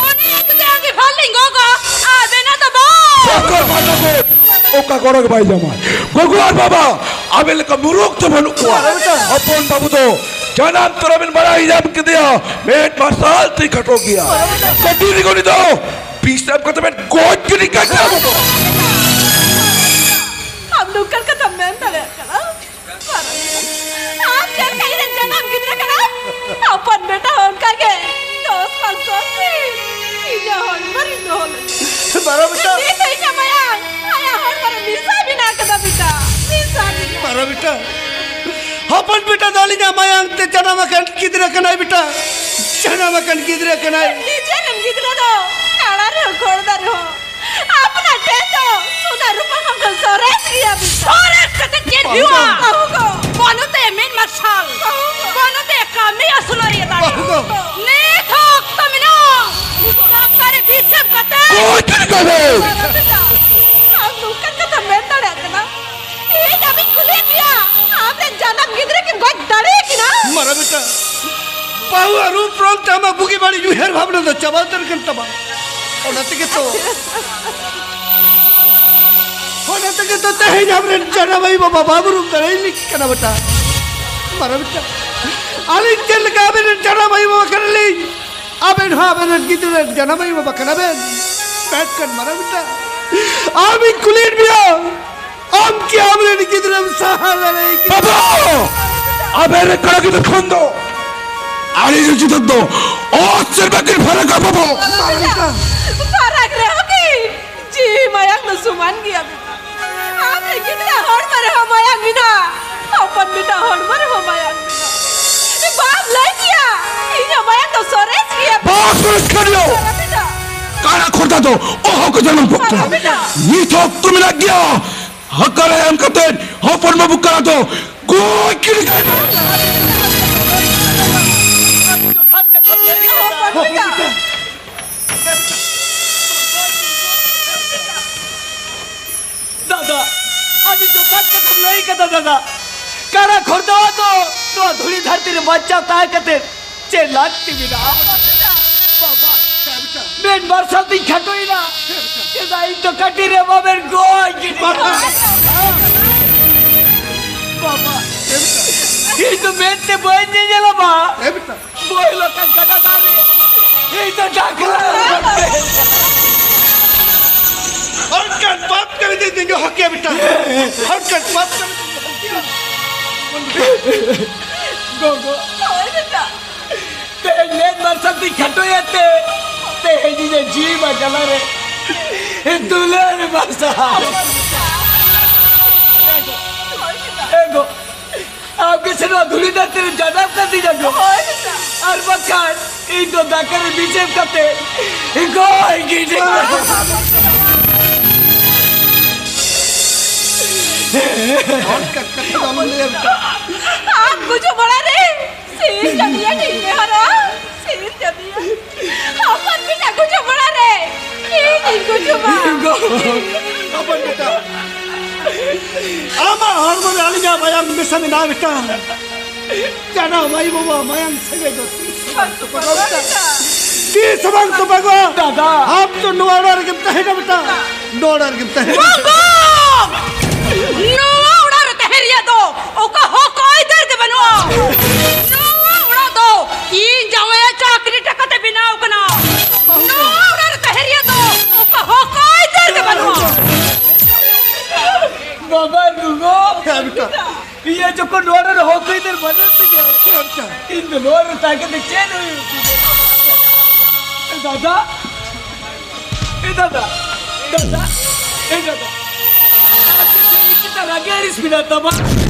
ᱩᱱᱤ ᱮᱠᱫᱚᱢ ᱟᱹᱰᱤ ᱵᱷᱟᱞᱤ ᱜᱚᱜᱚ, ᱟᱵᱮᱱᱟᱜ ᱫᱚ ᱵᱟᱝ᱾ ᱥᱚᱠᱚᱨ ᱵᱟᱡᱟ ᱠᱚ᱾ ᱚᱠᱟ ᱜᱚᱲᱚ ᱜᱮ ᱵᱟᱭ ᱧᱟᱢᱟ᱾ ᱜᱚᱜᱚ ᱟᱨ ᱵᱟᱵᱟ, ᱟᱵᱮᱱ ᱞᱮᱠᱟ ᱢᱩᱨᱩᱠ ᱫᱚ ᱵᱟᱹᱱᱩᱜ ᱠᱚᱣᱟ᱾ ᱦᱚᱯᱚᱱ ᱵᱟᱹᱵᱩ ᱫᱚ ᱡᱟᱱᱟᱢ ᱛᱚᱨᱟ ᱵᱮᱱ ᱵᱟᱲᱟᱭ ᱧᱟᱢ ᱠᱮᱫᱮᱭᱟ, ᱢᱮᱫ ᱢᱟᱨᱥᱟᱞ ᱛᱮᱭ ᱠᱷᱟᱴᱚ ᱜᱮᱭᱟ᱾ ᱠᱟᱹᱴᱤᱡ ᱨᱮᱜᱮ ᱩᱱᱤ ᱫᱚ ᱵᱤᱥ ᱮᱢ ᱠᱟᱛᱮ ᱵᱮᱱ ᱜᱚᱡ ᱜᱤᱰᱤ ᱠᱟᱜ ᱠᱮᱭᱟ ᱜᱚᱜᱚ᱾ ᱟᱢ ᱱᱚᱝᱠᱟᱱ ᱠᱟᱛᱷᱟᱢ ᱢᱮᱱ ᱫᱟᱲᱮᱭᱟᱜ ᱠᱟᱱᱟ? ᱟᱢ ᱪᱮᱫ ᱞᱮᱠᱟ ᱤᱧ ᱨᱮᱱ ᱡᱟᱱᱟᱢ ᱜᱤᱫᱽᱨᱟᱹ ᱠᱟᱱᱟᱢ? ᱦᱚᱯᱚᱱ ᱵᱮᱴᱟ ᱦᱚᱸ ᱚᱱᱠᱟ ᱜᱮ ᱫᱚᱥ ᱢᱟᱥ ᱫᱚᱥ ᱫᱤᱱ ᱤᱧᱟᱹᱜ ᱦᱚᱲᱢᱚ ᱨᱤᱧ ᱫᱚᱦᱚ ᱞᱮᱫᱟ᱾ ᱢᱟᱨᱟ ᱵᱮᱴᱟ᱾ ᱱᱤᱛ ᱦᱚᱸ ᱤᱧᱟᱹᱜ ᱢᱟᱭᱟᱝ ᱟᱭᱟᱜ ᱦᱚᱲᱢᱚ ᱨᱮ ᱢᱮᱥᱟ ᱢᱮᱱᱟᱜ ᱠᱟᱫᱟ ᱵᱮᱴᱟ, ᱢᱮᱥᱟ ᱢᱮᱱᱟᱜ᱾ ᱢᱟᱨᱟ ᱵᱮᱴᱟ, ᱦᱚᱯᱚᱱ ᱵᱮᱴᱟ ᱫᱚ ᱟᱹᱞᱤᱧᱟᱜ ᱢᱟᱭᱟᱝ ᱛᱮ ᱡᱟᱱᱟᱢ ᱟᱠᱟᱱ ᱜᱤᱫᱽᱨᱟᱹ ᱠᱟᱱᱟᱭ ᱵᱮᱴᱟ, ᱡᱟᱱᱟᱢ ᱟᱠᱟᱱ ᱜᱤᱫᱽᱨᱟᱹ ᱠᱟᱱᱟᱭ᱾ ᱱᱤᱡᱮᱨᱮᱱ ᱜᱤᱫᱽᱨᱟᱹ ᱫᱚ ᱠᱟᱲᱟ ᱨᱮᱦᱚᱸ ᱠᱷᱚᱲᱫᱟ ᱨᱮᱦᱚᱸ ᱟᱯᱱᱟᱨ ᱴᱷᱮᱱ ᱫᱚ ᱥᱚᱱᱟ ᱨᱩᱯᱟ ᱠᱷᱚᱱ ᱫᱚ ᱥᱚᱨᱮᱥ ᱜᱮᱭᱟ ᱵᱮᱴᱟ᱾ ᱥᱚᱨᱮᱥ ᱠᱟᱛᱮ ᱪᱮᱫ ᱦᱩᱭᱩᱜᱼᱟ? ᱵᱟᱹᱦᱩ ᱠᱚ᱾ ᱵᱟᱹᱱᱩ ᱛᱮ ᱢᱮᱫ ᱢᱟᱨᱥᱟᱞ᱾ ᱵᱟᱹᱦᱩ ᱠᱚ᱾ ᱵᱟᱹᱱᱩ ᱛᱮ ᱠᱟᱹᱢᱤ ᱟᱹᱥᱩᱞᱚᱜ ᱨᱮᱭᱟᱜ ᱫᱟᱲᱮ᱾ ᱵᱟᱹᱦᱩ ᱫᱚ᱾ ᱱᱤᱛ ᱦᱚᱸ ᱚᱠᱛᱚ ᱢᱮᱱᱟᱜᱼᱟ᱾ ᱚᱠᱟᱨᱮ ᱵᱤᱥᱮᱢ ᱠᱟᱛᱮ? ᱚᱠᱚᱭ ᱪᱮᱫ ᱠᱟᱹᱢᱤ? ᱟᱢ ᱱᱚᱝᱠᱟᱱ ᱠᱟᱛᱷᱟ ᱢᱮᱱ ᱫᱟᱲᱮᱭᱟᱜ ᱠᱟᱱᱟ? ᱤᱧ ᱟᱢᱤᱧ ᱠᱩᱞᱤᱭᱮᱫ ᱢᱮᱭᱟ, ᱟᱢᱨᱮᱱ ᱡᱟᱱᱟᱢ ᱜᱤᱫᱽᱨᱟᱹ ᱠᱤ ᱜᱚᱡ ᱫᱟᱲᱮᱭᱟᱠᱤᱱᱟ? ᱢᱟᱨᱟ ᱵᱮᱴᱟ, ᱵᱟᱹᱦᱩ ᱟᱹᱨᱩ ᱯᱨᱚᱞ ᱛᱮ ᱟᱢᱟᱜ ᱵᱩᱜᱤ ᱵᱟᱹᱲᱤᱡ ᱩᱭᱦᱟᱹᱨ ᱵᱷᱟᱵᱽᱱᱟ ᱫᱚ ᱪᱟᱵᱟ ᱩᱛᱟᱹᱨ ᱠᱟᱱ ᱛᱟᱢᱟ᱾ ᱚᱱᱟ ᱛᱮᱜᱮ ᱛᱚ, ᱚᱱᱟ ᱛᱮᱜᱮ ᱛᱚ ᱛᱮᱦᱮᱧ ᱟᱢᱨᱮᱱ ᱡᱟᱱᱟᱢ ᱟᱭᱳ ᱵᱟᱵᱟ ᱵᱟᱢ ᱩᱨᱩᱢ ᱫᱟᱲᱮᱭᱟᱞᱤᱧ ᱠᱟᱱᱟ ᱵᱮᱴᱟ᱾ ᱢᱟᱨᱟ ᱵᱮᱴᱟ, ᱟᱹᱞᱤᱧ ᱪᱮᱫ ᱞᱮᱠᱟ ᱟᱵᱮᱱ ᱨᱮᱱ ᱡᱟᱱᱟᱢ ᱟᱭᱳ ᱵᱟᱵᱟ ᱠᱟᱱᱟᱞᱤᱧ, ᱟᱵᱮᱱ ᱦᱚᱸ ᱟᱵᱮᱱ ᱨᱮᱱ ᱜᱤᱫᱽᱨᱟᱹ ᱨᱮᱱ ᱡᱟᱱᱟᱢ ᱟᱭᱳ ᱵᱟᱵᱟ ᱠᱟᱱᱟ ᱵᱮᱱ᱾ ᱢᱮᱱᱠᱷᱟᱱ ᱢᱟᱨᱟ ᱵᱮᱴᱟ, ᱟᱢᱤᱧ ᱠᱩᱞᱤᱭᱮᱫ ᱢᱮᱭᱟ, ᱟᱢ ᱠᱤ ᱟᱢᱨᱮᱱ ᱜᱤᱫᱽᱨᱟᱹᱢ ᱥᱟᱦᱟ ᱫᱟᱲᱮᱭᱟᱭ ᱠᱟᱱᱟ? ᱵᱟᱵᱟ! ᱟᱵᱮᱱ ᱨᱮᱱ ᱠᱚᱲᱟ ᱜᱤᱫᱽᱨᱟᱹ ᱠᱷᱚᱱ ᱫᱚ ᱟᱹᱞᱤᱧ ᱨᱮᱱ ᱪᱮᱛᱟᱱ ᱫᱚ ᱚᱛ ᱥᱮᱨᱢᱟ ᱠᱤᱱ ᱯᱷᱟᱨᱟᱠᱟ, ᱵᱟᱵᱟ! ᱯᱷᱟᱨᱟᱠ ᱨᱮᱦᱚᱸ ᱠᱤᱱ ᱡᱤᱣᱤ ᱢᱟᱭᱟᱝ ᱫᱚ ᱥᱚᱢᱟᱱ ᱜᱮᱭᱟ ᱵᱮᱴᱟ᱾ ᱟᱢᱨᱮᱱ ᱜᱤᱫᱽᱨᱟᱹ ᱦᱚᱲᱢᱚ ᱨᱮᱦᱚᱸ ᱢᱟᱭᱟᱝ ᱢᱮᱱᱟᱜᱼᱟ, ᱦᱚᱯᱚᱱ ᱵᱮᱴᱟ ᱦᱚᱲᱢᱚ ᱨᱮᱦᱚᱸ ᱢᱟᱭᱟᱝ ᱢᱮᱱᱟᱜᱼᱟ᱾ ᱵᱟᱢ ᱞᱟᱹᱭ ᱠᱮᱭᱟ, ᱤᱧᱟᱹᱜ ᱢᱟᱭᱟᱝ ᱫᱚ ᱥᱚᱨᱮᱥ ᱜᱮᱭᱟ᱾ ᱵᱟᱥ ᱥᱚᱨᱮᱥ ᱠᱷᱟᱱ ᱫᱚ ᱵᱮᱴᱟ᱾ ᱠᱟᱲᱟ ᱠᱷᱚᱨᱫᱟ ᱫᱚ ᱚᱦᱚ ᱠᱚ ᱡᱟᱱᱟᱢ ᱠᱚᱜ ᱠᱮᱭᱟ᱾ ᱵᱮᱴᱟ᱾ ᱱᱤᱛ ᱦᱚᱸ ᱚᱠᱛᱚ ᱢᱮᱱᱟᱜ ᱜᱮᱭᱟ᱾ ᱦᱟᱠᱟᱨᱮ ᱮᱢ ᱠᱟᱛᱮ ᱦᱚᱯᱚᱱ ᱵᱟᱹᱵᱩ ᱠᱟᱲᱟ ᱫᱚ ᱜᱚᱡ ᱜᱤᱰᱤ ᱠᱟᱭ ᱢᱮ᱾ ᱫᱟᱫᱟ, ᱟᱹᱰᱤ ᱡᱚᱛᱷᱟᱛ ᱠᱟᱛᱷᱟᱢ ᱞᱟᱹᱭ ᱠᱟᱫᱟ ᱫᱟᱫᱟ᱾ ᱠᱟᱲᱟ ᱠᱷᱚᱨᱫᱟ ᱫᱚ ᱱᱚᱣᱟ ᱫᱷᱩᱲᱤ ᱫᱷᱟᱹᱨᱛᱤ ᱨᱮ ᱵᱟᱧᱪᱟᱣ ᱛᱟᱦᱮᱸ ᱠᱟᱛᱮ ᱪᱮᱫ ᱞᱟᱹᱠᱛᱤ ᱢᱮᱱᱟᱜᱼᱟ? ᱵᱟᱵᱟ, ᱢᱮᱫ ᱢᱟᱨᱥᱟᱞ ᱛᱤᱧ ᱠᱷᱟᱴᱚᱭᱮᱱᱟ᱾ ᱪᱮᱫᱟᱜ ᱤᱧ ᱫᱚ ᱠᱟᱹᱴᱤᱡ ᱨᱮ ᱵᱟᱵᱮᱱ ᱜᱚᱡ ᱠᱤᱫᱤᱧᱟ? ᱵᱟᱵᱟ, ᱤᱧ ᱫᱚ ᱢᱮᱫ ᱛᱮ ᱵᱟᱹᱧ ᱧᱮᱧᱮᱞᱟ ᱵᱟ᱾ ᱵᱚᱭ ᱞᱮᱠᱟᱱ ᱜᱟᱰᱟ ᱫᱟᱜ ᱨᱮ ᱤᱧ ᱫᱚ ᱰᱟᱠᱨᱟ᱾ ᱦᱚᱲ ᱠᱟᱱ ᱯᱟᱯ ᱠᱟᱹᱢᱤ ᱫᱚ ᱤᱧ ᱫᱚ ᱦᱚᱠᱮ ᱵᱮᱴᱟ᱾ ᱦᱚᱲ ᱠᱟᱱ ᱯᱟᱯ ᱠᱟᱹᱢᱤ ᱫᱚ ᱤᱧ ᱫᱚ ᱦᱚᱠᱮ᱾ ᱜᱚᱜᱚ, ᱦᱳᱭ ᱵᱮᱴᱟ᱾ ᱛᱮᱦᱮᱧ ᱢᱮᱫ ᱢᱟᱨᱥᱟᱞ ᱛᱤᱧ ᱠᱷᱟᱴᱚᱭᱮᱫ ᱛᱮ, ᱛᱮᱦᱮᱧ ᱤᱧᱟᱹᱜ ᱡᱤᱣᱤ ᱢᱟ ᱡᱟᱞᱟ ᱨᱮ ᱫᱩᱞᱟᱹᱲ ᱢᱟᱨᱥᱟᱞ᱾ ᱦᱳᱭ ᱵᱮᱴᱟ᱾ ᱮ ᱜᱚ, ᱟᱢ ᱜᱮ ᱥᱮ ᱱᱚᱣᱟ ᱫᱷᱩᱲᱤ ᱫᱷᱟᱹᱨᱛᱤ ᱨᱮ ᱡᱟᱱᱟᱢ ᱠᱟᱫᱤᱧᱟ ᱜᱚ᱾ ᱦᱳᱭ ᱵᱮᱴᱟ᱾ ᱟᱨ ᱵᱟᱠᱷᱟᱱ ᱤᱧ ᱫᱚ ᱫᱟᱠᱟ ᱨᱮ ᱵᱤᱥ ᱮᱢ ᱠᱟᱛᱮ ᱜᱚᱡ ᱜᱤᱰᱤ᱾ ᱚᱱᱠᱟ ᱠᱟᱛᱷᱟ ᱫᱚ ᱟᱞᱚᱢ ᱞᱟᱹᱭᱟ ᱵᱮᱴᱟ᱾ ᱟᱢ ᱜᱩᱡᱩᱜ ᱢᱟᱲᱟᱝ ᱨᱮ ᱥᱤᱨ ᱡᱟᱹᱫᱤᱭᱟ ᱴᱷᱤᱠ ᱢᱮ ᱦᱟᱨᱟ, ᱥᱤᱨ ᱡᱟᱹᱫᱤᱭᱟ᱾ ᱦᱚᱯᱚᱱ ᱵᱤᱴᱟ ᱜᱩᱡᱩᱜ ᱚᱲᱟᱜ ᱨᱮ ᱤᱧᱤᱧ ᱜᱩᱡᱩᱜᱼᱟ᱾ ᱦᱚᱯᱚᱱ ᱵᱤᱴᱟ, ᱟᱢᱟᱜ ᱦᱚᱲᱢᱚ ᱨᱮ ᱟᱹᱞᱤᱧᱟᱜ ᱢᱟᱭᱟᱢ ᱢᱮᱥᱟ ᱢᱮᱱᱟᱜᱼᱟ ᱵᱤᱴᱟ᱾ ᱡᱟᱱᱟᱢ ᱟᱭᱳ ᱵᱟᱵᱟ ᱢᱟᱭᱟᱢ ᱥᱟᱹᱜᱟᱹᱭ ᱫᱚ ᱛᱤᱥ ᱦᱚᱸ ᱵᱟᱝ ᱛᱚᱯᱟᱜᱚᱜᱼᱟ ᱵᱤᱴᱟ᱾ ᱛᱤᱥ ᱦᱚᱸ ᱵᱟᱝ ᱛᱚᱯᱟᱜᱚᱜᱼᱟ᱾ ᱫᱟᱫᱟ᱾ ᱟᱢ ᱫᱚ ᱱᱚᱣᱟ ᱚᱲᱟᱜ ᱨᱮᱜᱮᱢ ᱛᱟᱦᱮᱱᱟ ᱵᱤᱴᱟ᱾ ᱱᱚᱣᱟ ᱚᱲᱟᱜ ᱨᱮᱜᱮᱢ ᱛᱟᱦᱮᱱᱟ᱾ ᱵᱟᱝ, ᱵᱟᱝ! ᱱᱚᱣᱟ ᱚᱲᱟᱜ ᱨᱮ ᱛᱟᱦᱮᱸ ᱨᱮᱭᱟᱜ ᱫᱚ ᱚᱠᱟ ᱦᱚᱸ ᱠᱚᱭᱫᱟᱨ ᱜᱮ ᱵᱟᱹᱱᱩᱜᱼᱟ᱾ ᱱᱚᱣᱟ ᱚᱲᱟᱜ ᱫᱚ ᱤᱧ ᱡᱟᱶᱟᱭᱟᱜ ᱪᱟᱹᱠᱨᱤ ᱴᱟᱠᱟ ᱛᱮ ᱵᱮᱱᱟᱣ ᱠᱟᱱᱟ᱾ ᱱᱚᱣᱟ ᱚᱲᱟᱜ ᱨᱮ ᱛᱟᱦᱮᱸ ᱨᱮᱭᱟᱜ ᱫᱚ ᱚᱠᱟ ᱦᱚᱸ ᱠᱚᱭᱫᱟᱨ ᱜᱮ ᱵᱟᱹᱱᱩᱜᱼᱟ᱾ ᱵᱟᱵᱟ ᱨᱩᱜᱚ, ᱦᱮᱸ, ᱵᱮᱴᱟ᱾ ᱤᱭᱟᱹ ᱡᱚᱠᱷᱚᱱ ᱱᱚᱣᱟ ᱨᱮ ᱦᱚᱸ ᱠᱚᱭᱫᱟᱨ ᱵᱟᱹᱱᱩᱜ ᱛᱤᱧᱟ, ᱦᱮᱸ, ᱵᱮᱴᱟ᱾ ᱤᱧ ᱫᱚ ᱱᱚᱣᱟ ᱨᱮ ᱛᱟᱦᱮᱸ ᱠᱟᱛᱮ ᱪᱮᱫ ᱦᱩᱭᱩᱜ ᱛᱤᱧᱟ? ᱫᱟᱫᱟ, ᱮ ᱫᱟᱫᱟ, ᱫᱟᱫᱟ, ᱮ ᱫᱟᱫᱟ, ᱟᱢ ᱫᱚ ᱥᱮ ᱤᱧ ᱪᱮᱛᱟᱱ ᱨᱟᱹᱜᱤ ᱟᱹᱲᱤᱥ ᱢᱮᱱᱟᱜ ᱛᱟᱢᱟ?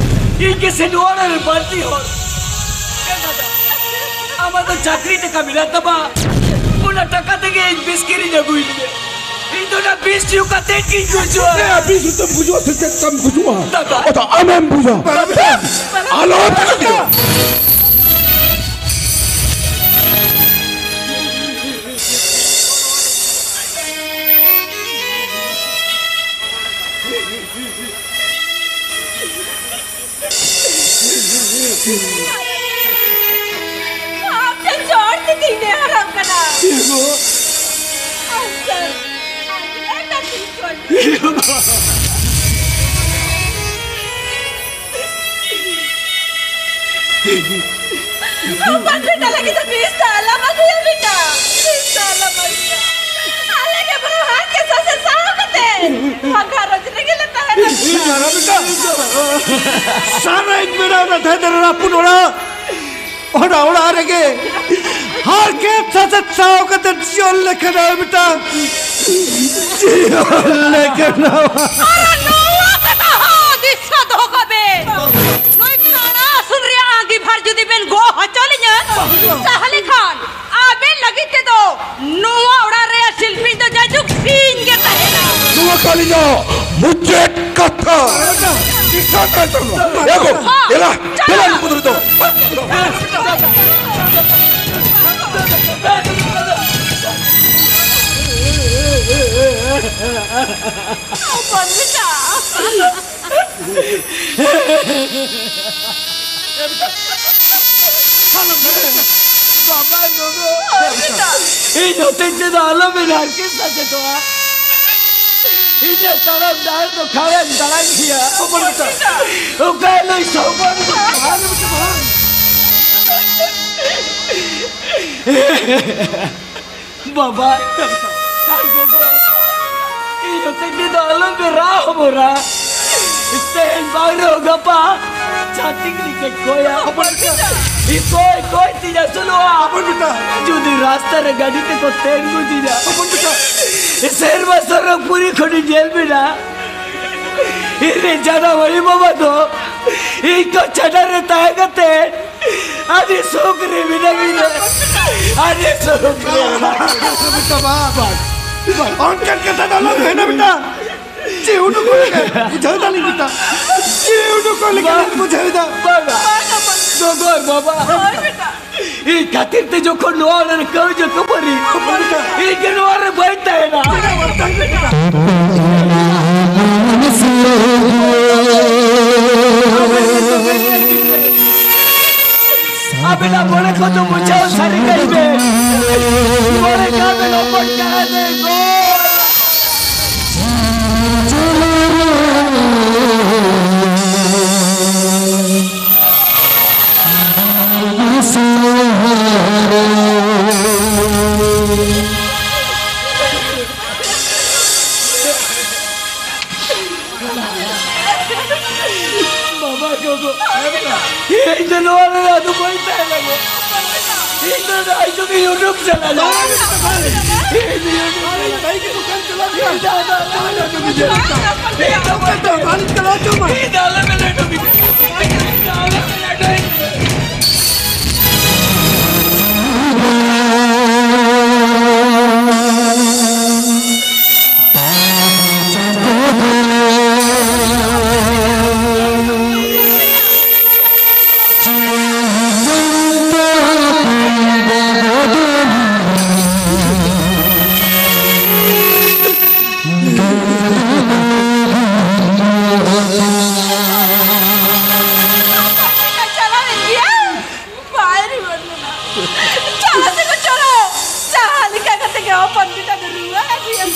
ᱤᱧ ᱜᱮ ᱥᱮ ᱱᱚᱣᱟ ᱨᱮ ᱵᱟᱹᱲᱛᱤ ᱦᱚᱲ? ᱮ ᱫᱟᱫᱟ, ᱟᱢᱟᱜ ᱫᱚ ᱪᱟᱹᱠᱨᱤ ᱴᱟᱠᱟ ᱢᱮᱱᱟᱜ ᱛᱟᱢᱟ, ᱚᱱᱟ ᱴᱟᱠᱟ ᱛᱮᱜᱮ ᱤᱧ ᱵᱤᱥ ᱠᱤᱨᱤᱧ ᱟᱹᱜᱩᱭ ᱢᱮ᱾ ᱤᱧ ᱫᱚ ᱚᱱᱟ ᱵᱤᱥ ᱧᱩ ᱠᱟᱛᱮ ᱜᱤᱧ ᱜᱩᱡᱩᱜᱼᱟ᱾ ᱮ, ᱵᱤᱥ ᱩᱛᱩᱢ ᱜᱩᱡᱩᱜᱼᱟ ᱥᱮ ᱪᱮᱫ ᱛᱮᱢ ᱜᱩᱡᱩᱜᱼᱟ? ᱫᱟᱫᱟ᱾ ᱚ, ᱫᱟ-, ᱟᱢᱮᱢ ᱵᱩᱡᱟ᱾ ᱵᱟᱵᱟ᱾ ᱟᱞᱚᱢ ᱵᱩᱡᱟ᱾ ᱟᱢ ᱴᱷᱮᱱ ᱡᱚᱦᱟᱨ ᱛᱮᱜᱮᱧ ᱱᱮᱦᱚᱨᱚᱜ ᱠᱟᱱᱟ᱾ ᱟᱢ ᱥᱟᱨ, ᱟᱢ ᱮᱴᱟᱜ ᱴᱷᱮᱱ ᱠᱷᱚᱱ᱾ ᱦᱚᱯᱚᱱ ᱵᱮᱴᱟ ᱞᱟᱹᱜᱤᱫ ᱫᱚ ᱵᱤᱥ ᱫᱚ ᱟᱞᱚᱢ ᱟᱹᱜᱩᱭᱟ ᱵᱮᱴᱟ, ᱵᱤᱥ ᱫᱚ ᱟᱞᱚᱢ ᱟᱹᱜᱩᱭᱟ᱾ ᱟᱞᱮ ᱜᱮ ᱵᱚᱨᱚᱝ ᱦᱟᱨ ᱠᱮᱥ ᱥᱟᱥᱮ ᱥᱟᱦᱟᱣ ᱠᱟᱛᱮ ᱱᱚᱣᱟ ᱜᱷᱟᱨᱚᱸᱡᱽ ᱨᱮᱜᱮ ᱞᱮ ᱛᱟᱦᱮᱱᱟ ᱵᱮᱴᱟ᱾ ᱥᱟᱨᱟᱧ ᱵᱮᱱᱟᱣ ᱮᱫᱟ ᱛᱟᱦᱮᱸ ᱫᱟᱨᱟ ᱨᱟᱹᱯᱩᱫ ᱚᱲᱟᱜ, ᱚᱱᱟ ᱚᱲᱟᱜ ᱨᱮᱜᱮ ᱦᱟᱨ ᱠᱮᱥ ᱥᱟᱥᱮ ᱥᱟᱦᱟᱣ ᱠᱟᱛᱮ ᱡᱤᱭᱚᱱ ᱞᱮ ᱠᱷᱟᱸᱰᱟᱣᱟ ᱵᱮᱴᱟ, ᱡᱤᱭᱚᱱ ᱞᱮ ᱠᱷᱟᱸᱰᱟᱣᱟ᱾ ᱟᱨ ᱱᱚᱣᱟ ᱠᱟᱛᱷᱟ ᱦᱚᱸ ᱫᱤᱥᱟᱹ ᱫᱚᱦᱚ ᱠᱟᱜ ᱵᱮᱱ, ᱱᱩᱭ ᱠᱟᱬᱟ ᱟᱹᱥᱩᱞ ᱨᱮᱭᱟᱜ ᱟᱸᱜᱤᱵᱷᱟᱨ ᱡᱩᱫᱤ ᱵᱮᱱ ᱜᱚᱜ ᱦᱚᱪᱚ ᱞᱤᱧᱟ, ᱛᱟᱦᱞᱮ ᱠᱷᱟᱱ ᱟᱵᱮᱱ ᱞᱟᱹᱜᱤᱫ ᱛᱮᱫᱚ ᱱᱚᱣᱟ ᱚᱲᱟᱜ ᱨᱮᱭᱟᱜ ᱥᱤᱞᱯᱤᱧ ᱫᱚ ᱡᱟᱭᱡᱩᱜᱽ ᱥᱤᱧ ᱜᱮ ᱛᱟᱦᱮᱱᱟ᱾ ᱱᱚᱣᱟ ᱠᱟᱹᱞᱤᱧᱟᱜ ᱢᱩᱪᱟᱹᱫ ᱠᱟᱛᱷᱟ᱾ ᱟᱨ ᱢᱤᱫᱴᱟᱝ, ᱪᱮᱫ ᱮ ᱜᱚ, ᱮᱞᱟ, ᱮᱞᱟ, ᱱᱩᱠᱩ ᱫᱚ ᱱᱤᱛᱚᱜ᱾ ᱦᱚᱯᱚᱱ ᱵᱮᱴᱟ᱾ ᱵᱟᱵᱟ, ᱜᱚᱜᱚ, ᱤᱧ ᱦᱚᱛᱮᱡ ᱛᱮᱫᱚ ᱟᱞᱚᱵᱤᱱ ᱦᱟᱨᱠᱮᱛ ᱥᱟᱥᱮᱛᱚᱜᱼᱟ᱾ ᱤᱧᱟᱹᱜ ᱛᱟᱲᱟᱢ ᱰᱟᱦᱟᱨ ᱫᱚ ᱠᱷᱟᱲᱟᱝ ᱛᱟᱲᱟᱝ ᱜᱮᱭᱟ᱾ ᱦᱚᱯᱚᱱ ᱵᱮᱴᱟ᱾ ᱚᱠᱟ ᱦᱤᱞᱳᱜ ᱥᱚᱵᱚᱨ ᱵᱟᱝ, ᱵᱮᱴᱟ, ᱵᱟᱝ᱾ ᱵᱟᱵᱟ, ᱟᱨ ᱜᱚᱜᱚ, ᱤᱧ ᱦᱚᱛᱮᱡ ᱛᱮᱫᱚ ᱟᱞᱚᱯᱮ ᱨᱟᱜ ᱦᱚᱵᱚᱨᱟ᱾ ᱛᱮᱦᱮᱧ ᱵᱟᱝ ᱨᱮᱦᱚᱸ ᱜᱟᱯᱟ ᱪᱷᱟᱹᱛᱤᱠ ᱨᱮᱜᱮ ᱠᱚᱭᱟ᱾ ᱦᱚᱯᱚᱱ ᱵᱮᱴᱟ᱾ ᱤᱧ ᱠᱚᱭ ᱠᱚᱭ ᱛᱤᱧ ᱟᱹᱥᱩᱞᱚᱜᱼᱟ᱾ ᱦᱚᱯᱚᱱ ᱵᱮᱴᱟ᱾ ᱡᱩᱫᱤ ᱨᱟᱥᱛᱟ ᱨᱮ ᱜᱟᱹᱰᱤ ᱛᱮᱠᱚ ᱛᱮᱱ ᱜᱚᱡᱤᱧᱟ᱾ ᱦᱚᱯᱚᱱ ᱵᱮᱴᱟ᱾ ᱥᱮᱨᱢᱟ ᱥᱚᱨᱚᱜᱽᱯᱩᱨᱤ ᱠᱷᱚᱱᱤᱧ ᱧᱮᱞ ᱵᱮᱱᱟ᱾ ᱤᱧ ᱨᱮᱱ ᱡᱟᱱᱟᱢ ᱟᱭᱳ ᱵᱟᱵᱟ ᱫᱚ ᱤᱧ ᱠᱚ ᱪᱷᱟᱰᱟ ᱨᱮ ᱛᱟᱦᱮᱸ ᱠᱟᱛᱮ ᱟᱹᱰᱤ ᱥᱩᱠ ᱨᱮ ᱢᱮᱱᱟᱜ ᱵᱤᱱᱟ᱾ ᱟᱹᱰᱤ ᱥᱩᱠ ᱨᱮ ᱢᱮᱱᱟᱜ ᱵᱤᱱᱟ᱾ ᱵᱟᱝ, ᱵᱟᱝ, ᱵᱟᱝ, ᱚᱱᱠᱟᱱ ᱠᱟᱛᱷᱟ ᱫᱚ ᱟᱞᱚᱢ ᱢᱮᱱᱟ ᱵᱮᱴᱟ᱾ ᱪᱮᱫ ᱩᱰᱩᱠᱚᱜ ᱞᱮᱠᱟ ᱵᱩᱡᱷᱟᱹᱣ ᱫᱟᱞᱤᱧ ᱵᱮᱴᱟ᱾ ᱪᱮᱫ ᱩᱰᱩᱠᱚᱜ ᱞᱮᱠᱟ ᱵᱟᱝ᱾ ᱵᱩᱡᱷᱟᱹᱣ ᱮᱫᱟ᱾ ᱵᱟᱝᱟ᱾ ᱜᱚᱜᱚ ᱵᱟᱵᱟ᱾ ᱦᱳᱭ ᱵᱮᱴᱟ᱾ ᱤᱧ ᱠᱷᱟᱹᱛᱤᱨ ᱛᱮ ᱡᱚᱠᱷᱚᱱ ᱱᱚᱣᱟ ᱚᱲᱟᱜ ᱨᱮ ᱠᱟᱹᱣᱡᱚ ᱠᱷᱟᱹᱯᱟᱹᱨᱤ, ᱤᱧ ᱜᱮ ᱱᱚᱣᱟ ᱨᱮ ᱵᱟᱹᱧ ᱛᱟᱦᱮᱱᱟ᱾ ᱟᱵᱮᱱᱟᱜ ᱢᱚᱱᱮ ᱠᱚᱫᱚ ᱵᱩᱡᱷᱟᱹᱣ ᱥᱟᱹᱨᱤ ᱠᱟᱹᱧ ᱵᱮᱱ᱾ ᱢᱚᱱᱮ ᱠᱟᱜ ᱵᱮᱱ ᱦᱚᱯᱚᱱ ᱠᱟᱱᱟ ᱫᱮ ᱜᱳ᱾ ᱵᱟᱵᱟ ᱜᱚᱜᱚ, ᱤᱧ ᱫᱚ ᱱᱚᱣᱟ ᱨᱮ ᱟᱫᱚ ᱵᱟᱹᱧ ᱛᱟᱦᱮᱱᱟ ᱜᱚ᱾ ᱤᱧ ᱫᱚ ᱱᱚᱣᱟ ᱡᱩᱜᱽ ᱤᱧ ᱩᱰᱩᱠ ᱪᱟᱞᱟᱜᱼᱟ᱾ ᱤᱧ ᱫᱚ ᱤᱧ ᱫᱚ ᱟᱫᱚ ᱟᱞᱚ ᱢᱮ ᱞᱟᱹᱭ ᱦᱚᱪᱚ ᱢᱟ᱾ ᱤᱧ ᱫᱚ ᱟᱞᱚ ᱢᱮ ᱞᱟᱹᱭ ᱦᱚᱪᱚ ᱢᱟ᱾ ᱪᱟᱞᱟᱣᱮᱱ ᱜᱮᱭᱟ, ᱵᱟᱭ ᱨᱩᱣᱟᱹᱲ ᱞᱮᱱᱟ᱾ ᱪᱟᱞᱟᱣ ᱥᱮᱠᱚ ᱪᱟᱞᱟᱣ, ᱡᱟᱦᱟᱸ ᱞᱮᱠᱟ ᱠᱟᱛᱮ ᱜᱮ ᱦᱚᱯᱚᱱ ᱵᱮᱴᱟ ᱫᱚ ᱨᱩᱣᱟᱹᱲ ᱟᱹᱜᱩᱭᱮᱢ᱾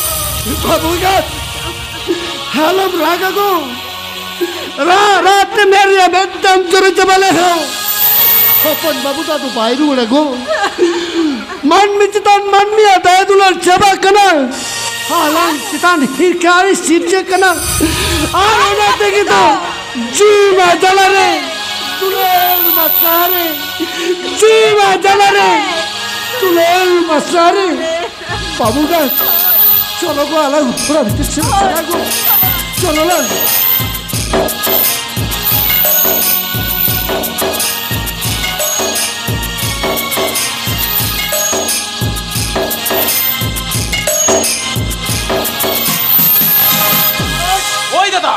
ᱵᱟᱹᱵᱩ ᱜᱮ, ᱟᱞᱚᱢ ᱨᱟᱜᱟ ᱜᱳ᱾ ᱨᱟᱜ ᱨᱟᱜ ᱛᱮ ᱢᱮᱫ ᱨᱮᱭᱟᱜ ᱢᱮᱫ ᱫᱟᱜ ᱡᱚᱨᱚ ᱪᱟᱵᱟ ᱞᱮᱱ ᱨᱮᱦᱚᱸ, ᱦᱚᱯᱚᱱ ᱵᱟᱹᱵᱩ ᱫᱚ ᱟᱫᱚ ᱵᱟᱭ ᱨᱩᱣᱟᱹᱲᱟ ᱜᱳ᱾ ᱢᱟᱹᱱᱢᱤ ᱪᱮᱛᱟᱱ ᱢᱟᱹᱱᱢᱤᱭᱟᱜ ᱫᱟᱭᱟ ᱫᱩᱞᱟᱹᱲ ᱪᱟᱵᱟᱜ ᱠᱟᱱᱟ᱾ ᱟᱞᱟᱝ ᱪᱮᱛᱟᱱ ᱦᱤᱨᱠᱟᱹ ᱟᱹᱲᱤᱥ ᱥᱤᱨᱡᱟᱹᱜ ᱠᱟᱱᱟ᱾ ᱟᱨ ᱚᱱᱟ ᱛᱮᱜᱮ ᱫᱚ ᱡᱤᱣᱤ ᱢᱟ ᱡᱟᱞᱟ ᱨᱮ, ᱫᱩᱞᱟᱹᱲ ᱢᱟ ᱥᱟᱦᱟ ᱨᱮ, ᱡᱤᱣᱤ ᱢᱟ ᱡᱟᱞᱟ ᱨᱮ, ᱫᱩᱞᱟᱹᱲ ᱢᱟ ᱥᱟᱦᱟ ᱨᱮ᱾ ᱵᱟᱹᱵᱩ ᱜᱮ, ᱪᱚᱞᱚ ᱜᱳ, ᱟᱞᱟᱝ ᱚᱲᱟᱜ ᱵᱷᱤᱛᱤᱨ ᱥᱮᱫ ᱪᱟᱞᱟᱜ ᱜᱳ᱾ ᱪᱚᱞᱚ ᱞᱟᱝ᱾ ᱳᱭ ᱫᱟᱫᱟ,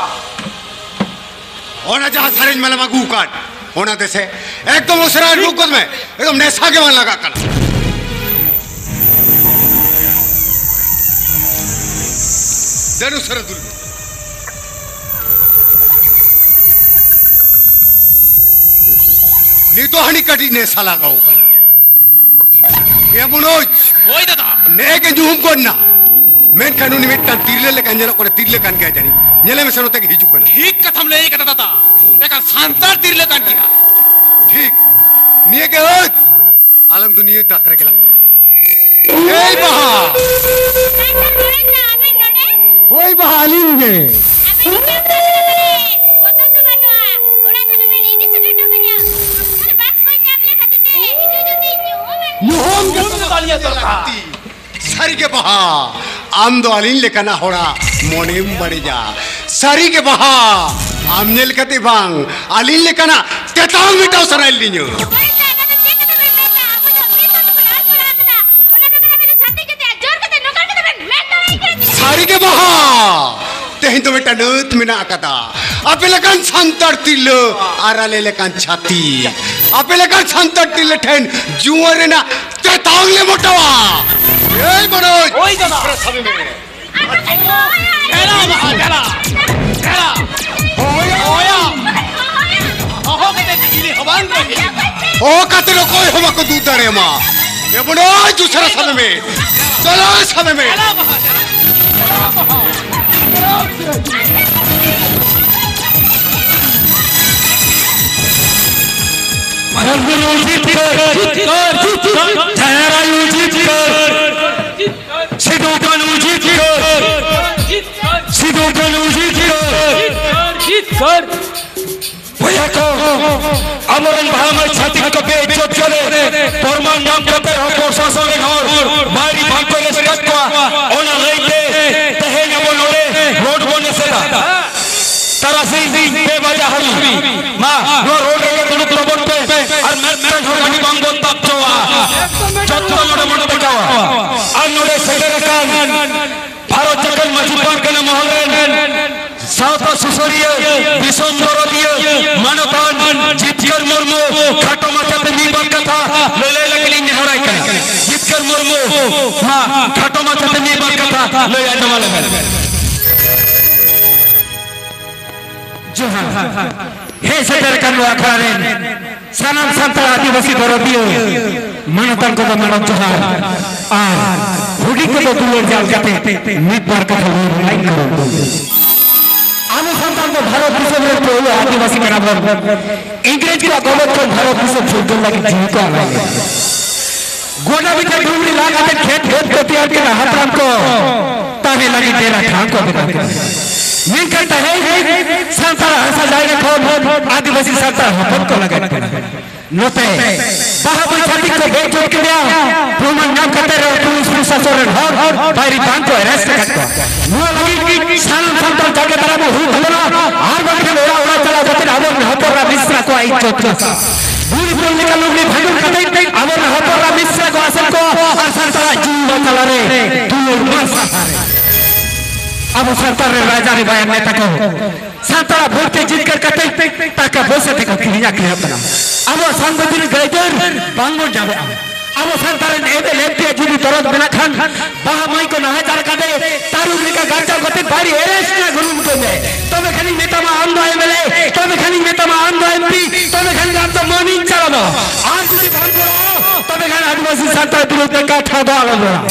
ᱚᱱᱟ ᱡᱟᱦᱟᱸ ᱥᱟᱨᱮᱡ ᱢᱟᱞᱮᱢ ᱟᱹᱜᱩ ᱟᱠᱟᱫ, ᱚᱱᱟ ᱫᱮᱥᱮ ᱮᱠᱫᱚᱢ ᱩᱥᱟᱹᱨᱟ ᱩᱰᱩᱠ ᱜᱚᱫ ᱢᱮ᱾ ᱮᱠᱫᱚᱢ ᱱᱮᱥᱟ ᱜᱮ ᱵᱟᱝ ᱞᱟᱜᱟᱜ ᱠᱟᱱᱟ᱾ ᱫᱮᱱ ᱩᱥᱟᱹᱨᱟ ᱫᱩᱞ ᱢᱮ᱾ ᱱᱤᱛᱚᱜ ᱦᱟᱹᱱᱤ ᱠᱟᱹᱴᱤᱡ ᱱᱮᱥᱟ ᱞᱟᱜᱟᱣ ᱠᱟᱱᱟ᱾ ᱮ ᱢᱚᱱᱳᱡᱽ! ᱦᱳᱭ ᱫᱟᱫᱟ᱾ ᱱᱮᱜᱼᱮ ᱜᱮ ᱧᱩᱦᱩᱢ ᱜᱚᱫ ᱱᱟ᱾ ᱢᱮᱱᱠᱷᱟᱱ ᱩᱱᱤ ᱢᱤᱫᱴᱟᱝ ᱛᱤᱨᱞᱟᱹ ᱞᱮᱠᱟ ᱧᱮᱞᱚᱜ ᱠᱟᱱᱟ, ᱛᱤᱨᱞᱟᱹ ᱠᱟᱱ ᱜᱮᱭᱟ ᱡᱟᱹᱱᱤᱡ᱾ ᱧᱮᱞᱮ ᱢᱮᱥᱮ, ᱱᱚᱛᱮ ᱜᱮ ᱦᱤᱡᱩᱜ ᱠᱟᱱᱟ᱾ ᱴᱷᱤᱠ ᱠᱟᱛᱷᱟᱢ ᱞᱟᱹᱭ ᱠᱟᱫᱟ ᱫᱟᱫᱟ, ᱮᱠᱟᱞ ᱥᱟᱱᱛᱟᱲ ᱛᱤᱨᱞᱟᱹ ᱠᱟᱱ ᱜᱮᱭᱟ᱾ ᱴᱷᱤᱠ, ᱱᱤᱭᱟᱹ ᱜᱮ ᱟᱹᱛ᱾ ᱟᱞᱟᱝ ᱫᱚ ᱱᱤᱭᱟᱹ ᱛᱟᱠ ᱨᱮᱜᱮ ᱞᱟᱝ᱾ ᱮᱭ ᱵᱟᱦᱟ! ᱦᱳᱭ ᱵᱟᱦᱟ, ᱟᱹᱞᱤᱧ ᱜᱮ᱾ ᱟᱵᱮᱱ ᱫᱚ ᱪᱮᱫ ᱞᱮᱠᱟ ᱠᱟᱱᱟ ᱵᱚᱞᱮ? ᱵᱚᱛᱚᱨ ᱫᱚ ᱵᱟᱹᱱᱩᱜᱼᱟ᱾ ᱚᱲᱟᱜ ᱫᱷᱟᱹᱵᱤᱡ ᱵᱮᱱ ᱤᱫᱤ ᱥᱮᱴᱮᱨ ᱦᱚᱴᱚ ᱠᱟᱹᱧᱟ᱾ ᱟᱨ ᱵᱟᱥ ᱵᱟᱹᱧ ᱧᱟᱢ ᱞᱮᱠᱷᱟᱱ ᱛᱮ ᱦᱤᱡᱩᱜ ᱡᱩᱫᱤ ᱧᱩᱦᱩᱢ ᱮᱱ ᱧᱩᱦᱩᱢ ᱜᱮ ᱛᱚ ᱞᱟᱹᱠᱛᱤ᱾ ᱥᱟᱹᱨᱤ ᱜᱮ ᱵᱟᱦᱟ, ᱟᱢ ᱫᱚ ᱟᱹᱞᱤᱧ ᱞᱮᱠᱟᱱᱟᱜ ᱦᱚᱲᱟᱜ ᱢᱚᱱᱮᱢ ᱵᱟᱹᱲᱤᱡᱟ᱾ ᱥᱟᱹᱨᱤ ᱜᱮ ᱵᱟᱦᱟ, ᱟᱢ ᱧᱮᱞ ᱠᱟᱛᱮ ᱵᱟᱝ, ᱟᱹᱞᱤᱧ ᱞᱮᱠᱟᱱᱟᱜ ᱛᱮᱛᱟᱝ ᱢᱮᱴᱟᱣ ᱥᱟᱱᱟᱭᱮᱫ ᱞᱤᱧᱟᱹ᱾ ᱚᱠᱚᱭ ᱫᱚ ᱚᱱᱟ ᱫᱚ ᱪᱮᱫ ᱠᱟᱛᱷᱟ ᱵᱮᱱ ᱢᱮᱱᱫᱟ? ᱟᱵᱚ ᱫᱚ ᱢᱤᱫ ᱦᱚᱲ ᱛᱮᱵᱚᱱ ᱚᱞ ᱯᱟᱲᱦᱟᱣ ᱠᱟᱫᱟ᱾ ᱚᱱᱟ ᱵᱮᱜᱚᱨ ᱟᱵᱮᱱ ᱫᱚ ᱪᱷᱟᱹᱛᱤᱠ ᱡᱟᱹᱛᱤ ᱟᱨ ᱡᱳᱨ ᱠᱟᱛᱮ ᱱᱚᱝᱠᱟ ᱠᱟᱛᱮ ᱵᱮᱱ ᱢᱮᱱ ᱫᱟᱲᱮᱭᱟᱜ ᱠᱟᱱᱟ ᱪᱮᱫ? ᱥᱟᱹᱨᱤ ᱜᱮ ᱵᱟᱦᱟ, ᱛᱮᱦᱮᱧ ᱫᱚ ᱢᱤᱫᱴᱟᱝ ᱟᱹᱛ ᱢᱮᱱᱟᱜ ᱟᱠᱟᱫᱟ᱾ ᱟᱯᱮ ᱞᱮᱠᱟᱱ ᱥᱟᱱᱛᱟᱲ ᱛᱤᱨᱞᱟᱹ ᱟᱨ ᱟᱞᱮ ᱞᱮᱠᱟᱱ ᱪᱷᱟᱹᱛᱤᱠ, ᱟᱯᱮ ᱞᱮᱠᱟᱱ ᱥᱟᱱᱛᱟᱲ ᱛᱤᱨᱞᱟᱹ ᱴᱷᱮᱱ ᱡᱩᱣᱟᱹᱱ ᱨᱮᱱᱟᱜ ᱛᱮᱛᱟᱝ ᱞᱮ ᱢᱚᱴᱟᱣᱟ᱾ ᱮᱭ ᱢᱚᱱᱳᱡᱽ! ᱳᱭ ᱫᱟᱫᱟ! ᱯᱨᱮᱥ ᱥᱟᱵᱮ ᱢᱮ᱾ ᱟᱨ ᱵᱟᱠᱷᱟᱱ ᱱᱚᱣᱟ ᱦᱚᱸ ᱟᱹᱞᱤᱧ ᱮᱲᱟ ᱪᱟᱞᱟᱜ, ᱪᱟᱞᱟᱜ᱾ ᱦᱳᱭ᱾ ᱦᱳᱭ᱾ ᱦᱚᱦᱚ ᱠᱟᱛᱮ ᱪᱤᱞᱤ ᱦᱚᱸ ᱵᱟᱝ ᱠᱚ ᱦᱤᱡᱩᱜᱼᱟ᱾ ᱦᱚᱦᱚ ᱠᱟᱛᱮ ᱚᱠᱚᱭ ᱦᱚᱸ ᱵᱟᱠᱚ ᱫᱩᱜ ᱫᱟᱲᱮᱭᱟᱢᱟ᱾ ᱮ ᱵᱚᱱᱚ, ᱡᱩᱥᱟᱨᱟ ᱥᱟᱵᱮ ᱢᱮ᱾ ᱪᱟᱞᱟᱣ ᱥᱟᱵᱮ ᱢᱮ᱾ ᱢᱟᱨᱟᱝ ᱵᱩᱨᱩ ᱡᱤᱛᱠᱟᱹᱨ, ᱡᱤᱛᱠᱟᱹᱨ, ᱡᱤᱛᱠᱟᱹᱨ᱾ ᱡᱟᱦᱮᱨ ᱟᱭᱳ ᱡᱤᱛᱠᱟᱹᱨ, ᱥᱤᱫᱩ ᱠᱟᱹᱱᱦᱩ ᱡᱤᱛᱠᱟᱹᱨ, ᱥᱤᱫᱩ ᱠᱟᱹᱱᱦᱩ ᱡᱤᱛᱠᱟᱹᱨ᱾ ᱵᱚᱭᱦᱟ ᱠᱚ, ᱟᱵᱚᱨᱮᱱ ᱵᱷᱟᱲᱟ ᱢᱟᱹᱭ ᱪᱷᱟᱹᱛᱤᱠ ᱠᱚ ᱵᱮ ᱤᱡᱽᱡᱚᱛ ᱠᱟᱛᱮ ᱯᱨᱚᱢᱟᱱ ᱧᱟᱢ ᱠᱟᱛᱮ ᱦᱚᱸ ᱯᱨᱚᱥᱟᱥᱚᱱ ᱨᱮᱱ ᱦᱚᱲ ᱵᱟᱭᱨᱤ ᱵᱟᱝ ᱠᱚ ᱨᱮᱥᱯᱮᱠᱴ ᱠᱚᱣᱟ᱾ ᱚᱱᱟ ᱞᱟᱹᱭᱛᱮ ᱛᱮᱦᱮᱧ ᱟᱵᱚ ᱱᱚᱰᱮ ᱨᱳᱰ ᱵᱚᱱ ᱮᱥᱮᱫᱟ᱾ ᱛᱟᱨᱟᱥᱤᱧ ᱯᱮ ᱵᱟᱡᱟ ᱦᱟᱹᱵᱤᱡ ᱢᱟ ᱱᱚᱣᱟ ᱨᱳᱰ ᱨᱮᱜᱮ ᱫᱩᱲᱩᱵ ᱛᱟᱵᱚᱱ ᱯᱮ ᱟᱨ ᱢᱤᱫᱴᱟᱝ ᱦᱚᱸ ᱜᱟᱹᱰᱤ ᱵᱟᱝ ᱵᱚᱱ ᱛᱟᱵ ᱦᱚᱪᱚᱣᱟᱜᱼᱟ᱾ ᱡᱚᱛᱚ ᱱᱚᱰᱮ ᱵᱚᱱ ᱴᱮᱠᱟᱣᱟ᱾ ᱟᱨ ᱱᱚᱰᱮ ᱥᱮᱴᱮᱨ ᱟᱠᱟᱱ ᱵᱷᱟᱨᱚᱛ ᱡᱟᱠᱟᱛ ᱢᱟᱹᱡᱷᱤ ᱯᱟᱨᱜᱟᱱᱟ ᱢᱚᱦᱚᱞ ᱨᱮᱱ ᱥᱟᱶᱛᱟ ᱥᱩᱥᱟᱹᱨᱤᱭᱟᱹ, ᱫᱤᱥᱚᱢ ᱫᱚᱨᱚᱫᱤᱭᱟᱹ, ᱢᱟᱱᱚᱛᱟᱱ ᱡᱤᱛᱠᱟᱹᱨ ᱢᱩᱨᱢᱩ ᱠᱷᱟᱴᱚ ᱢᱟᱪᱷᱟᱛᱮ ᱢᱤᱫ ᱵᱟᱨ ᱠᱟᱛᱷᱟ ᱞᱟᱹᱞᱟᱹᱭ ᱞᱟᱹᱜᱤᱫ ᱤᱧ ᱱᱮᱦᱚᱨᱟᱭ ᱠᱟᱱᱟ᱾ ᱡᱤᱛᱠᱟᱹᱨ ᱢᱩᱨᱢᱩ, ᱢᱟ ᱠᱷᱟᱴᱚ ᱢᱟᱪᱷᱟᱛᱮ ᱢᱤᱫ ᱵᱟᱨ ᱠᱟᱛᱷᱟ ᱞᱟᱹᱭ ᱟᱸᱡᱚᱢ ᱟᱞᱮ ᱢᱮ᱾ ᱡᱚᱦᱟᱨ᱾ ᱦᱮᱡ ᱥᱮᱴᱮᱨ ᱟᱠᱟᱱ ᱱᱚᱣᱟ ᱟᱠᱷᱲᱟ ᱨᱮᱱ ᱥᱟᱱᱟᱢ ᱥᱟᱱᱛᱟᱲ ᱟᱹᱫᱤᱵᱟᱹᱥᱤ ᱫᱚᱨᱚᱫᱤᱭᱟᱹ, ᱢᱟᱱᱚᱛᱟᱱ ᱠᱚᱫᱚ ᱢᱟᱱᱚᱛ ᱡᱚᱦᱟᱨ ᱟᱨ ᱦᱩᱰᱤᱧ ᱠᱚᱫᱚ ᱫᱩᱞᱟᱹᱲ ᱡᱟᱞ ᱠᱟᱛᱮ ᱢᱤᱫ ᱵᱟᱨ ᱠᱟᱛᱷᱟ ᱞᱟᱹᱭ ᱨᱮᱱᱟᱜ ᱤᱧ ᱠᱩᱨᱩᱢᱩᱴᱩ᱾ ᱟᱵᱚ ᱥᱟᱱᱛᱟᱲ ᱫᱚ ᱵᱷᱟᱨᱚᱛ ᱫᱤᱥᱚᱢ ᱨᱮᱱ ᱯᱳᱭᱞᱳ ᱟᱹᱫᱤᱵᱟᱹᱥᱤ ᱠᱟᱱᱟ ᱵᱚᱱ᱾ ᱤᱝᱨᱮᱡᱽ ᱠᱚᱣᱟᱜ ᱜᱚᱵᱚᱞ ᱠᱷᱚᱱ ᱵᱷᱟᱨᱚᱛ ᱫᱤᱥᱚᱢ ᱯᱷᱩᱨᱜᱟᱹᱞ ᱞᱟᱹᱜᱤᱫ ᱡᱤᱣᱤ ᱠᱚ ᱟᱞᱟᱭ ᱞᱮᱫᱟ᱾ ᱜᱚᱰᱟ ᱵᱤᱴᱟᱹ ᱰᱩᱝᱨᱤ ᱞᱟ ᱠᱟᱛᱮ ᱠᱷᱮᱛ ᱵᱟᱹᱫᱽ ᱠᱚ ᱛᱮᱭᱟᱨ ᱠᱮᱫᱟ, ᱦᱟᱯᱲᱟᱢ ᱠᱚ ᱛᱟᱦᱮᱸ ᱞᱟᱹᱜᱤᱫ ᱰᱮᱨᱟ ᱴᱷᱟᱶ ᱠᱚ ᱵᱮᱱᱟᱣ ᱠᱮᱫᱟ᱾ ᱢᱮᱱᱠᱷᱟᱱ ᱛᱮᱦᱮᱧ ᱥᱟᱱᱛᱟᱲ ᱦᱟᱥᱟ ᱡᱟᱭᱜᱟ ᱠᱷᱚᱱ ᱟᱹᱫᱤᱵᱟᱹᱥᱤ ᱥᱟᱱᱛᱟᱲ ᱦᱚᱯᱚᱱ ᱠᱚ ᱞᱟᱜᱟᱫ ᱠᱟᱱᱟ᱾ ᱱᱚᱛᱮ ᱵᱟᱦᱟ ᱵᱟᱹᱭᱥᱟᱹᱠᱷᱤ ᱠᱚ ᱵᱮᱡ ᱡᱩᱛ ᱠᱮᱫᱮᱭᱟ, ᱯᱨᱚᱢᱟᱱ ᱧᱟᱢ ᱠᱟᱛᱮ ᱨᱮᱦᱚᱸ ᱯᱩᱞᱤᱥ ᱯᱨᱚᱥᱟᱥᱚᱱ ᱨᱮᱱ ᱦᱚᱲ ᱵᱟᱭᱨᱤ ᱵᱟᱝ ᱠᱚ arrest ᱟᱠᱟᱫ ᱠᱚᱣᱟ᱾ ᱱᱚᱣᱟ ᱞᱟᱹᱜᱤᱫ ᱥᱟᱱᱟᱢ ᱥᱟᱱᱛᱟᱲ ᱡᱟᱸᱜᱮ ᱫᱟᱨᱟᱢ ᱦᱩᱭᱩᱜ ᱛᱟᱵᱚᱱᱟ, ᱟᱨ ᱵᱟᱝᱠᱷᱟᱱ ᱚᱲᱟᱜ ᱚᱲᱟᱜ ᱪᱟᱞᱟᱣ ᱠᱟᱛᱮ ᱟᱵᱚᱨᱮᱱ ᱦᱚᱯᱚᱱ ᱮᱨᱟ ᱢᱤᱥᱨᱟ ᱠᱚᱣᱟᱜ ᱤᱡᱽᱡᱚᱛ ᱱᱟᱥᱟᱜᱼᱟ᱾ ᱵᱩᱲᱦᱤ ᱯᱚᱞ ᱞᱮᱠᱟ ᱞᱩᱜᱽᱲᱤ ᱵᱷᱟᱸᱰᱩᱨ ᱠᱟᱛᱮ ᱟᱵᱚᱨᱮᱱ ᱦᱚᱯᱚᱱ ᱮᱨᱟ ᱢᱤᱥᱨᱟ ᱠᱚ ᱟᱥᱮᱱ ᱠᱚ ᱟᱨ ᱥᱟᱱᱛᱟᱲᱟᱜ ᱡᱤᱣᱤ ᱵᱟᱧᱪᱟᱣ ᱨᱮ ᱫᱩᱞᱟᱹᱲ ᱢᱟᱨᱥᱟᱞ ᱨᱮ᱾ ᱟᱵᱚ ᱥᱟᱱᱛᱟᱲ ᱨᱮᱱ ᱨᱟᱡᱽᱟᱹᱨᱤ ᱵᱟᱭᱟᱨ ᱱᱮᱛᱟ ᱠᱚ ᱥᱟᱱᱛᱟᱲᱟᱜ ᱵᱷᱳᱴ ᱛᱮ ᱡᱤᱛᱠᱟᱹᱨ ᱠᱟᱛᱮ ᱴᱟᱠᱟ ᱯᱚᱭᱥᱟ ᱛᱮᱠᱚ ᱠᱤᱨᱤᱧ ᱟᱹᱠᱷᱨᱤᱧᱚᱜ ᱠᱟᱱᱟ᱾ ᱟᱵᱚᱣᱟᱜ ᱥᱟᱝᱵᱤᱫᱷᱟᱱᱤᱠ ᱟᱹᱭᱫᱟᱹᱨ ᱵᱟᱝᱵᱚᱱ ᱧᱟᱢᱮᱫᱼᱟ᱾ ᱟᱵᱚ ᱥᱟᱱᱛᱟᱲ ᱨᱮᱱ M L A M P ᱟᱜ ᱡᱩᱫᱤ ᱫᱚᱨᱚᱫ ᱢᱮᱱᱟᱜ ᱠᱷᱟᱱ, ᱵᱟᱦᱟ ᱢᱟᱹᱭ ᱠᱚ ᱱᱟᱦᱟᱪᱟᱨ ᱠᱟᱛᱮ ᱛᱟᱹᱨᱩᱵ ᱞᱮᱠᱟ ᱜᱟᱨᱡᱟᱣ ᱠᱟᱛᱮ ᱵᱟᱭᱨᱮ ᱮᱨᱮᱥᱴ ᱨᱮᱱᱟᱜ ᱜᱩᱱᱟᱹᱱ ᱠᱚ ᱢᱮ᱾ ᱛᱚᱵᱮ ᱠᱷᱟᱱᱤᱧ ᱢᱮᱛᱟᱢᱟ ᱟᱢ ᱫᱚ ᱮᱢ ᱮᱞ ᱮ, ᱛᱚᱵᱮ ᱠᱷᱟᱱᱤᱧ ᱢᱮᱛᱟᱢᱟ ᱟᱢ ᱫᱚ ᱮᱢ ᱯᱤ, ᱛᱚᱵᱮ ᱠᱷᱟᱱ ᱟᱢ ᱫᱚ ᱢᱟᱹᱱᱤᱧ ᱪᱟᱞᱟᱢᱟ᱾ ᱟᱨ ᱡᱩᱫᱤ ᱵᱟᱢ ᱜᱚᱲᱚᱜᱼᱟ, ᱛᱚᱵᱮ ᱠᱷᱟᱱ ᱟᱹᱫᱤᱵᱟᱹᱥᱤ ᱥᱟᱱᱛᱟᱲ ᱵᱤᱨᱩᱫᱷ ᱛᱮ ᱠᱟᱛᱷᱟ ᱫᱚ ᱟᱞᱚᱢ ᱨᱚᱲᱟ᱾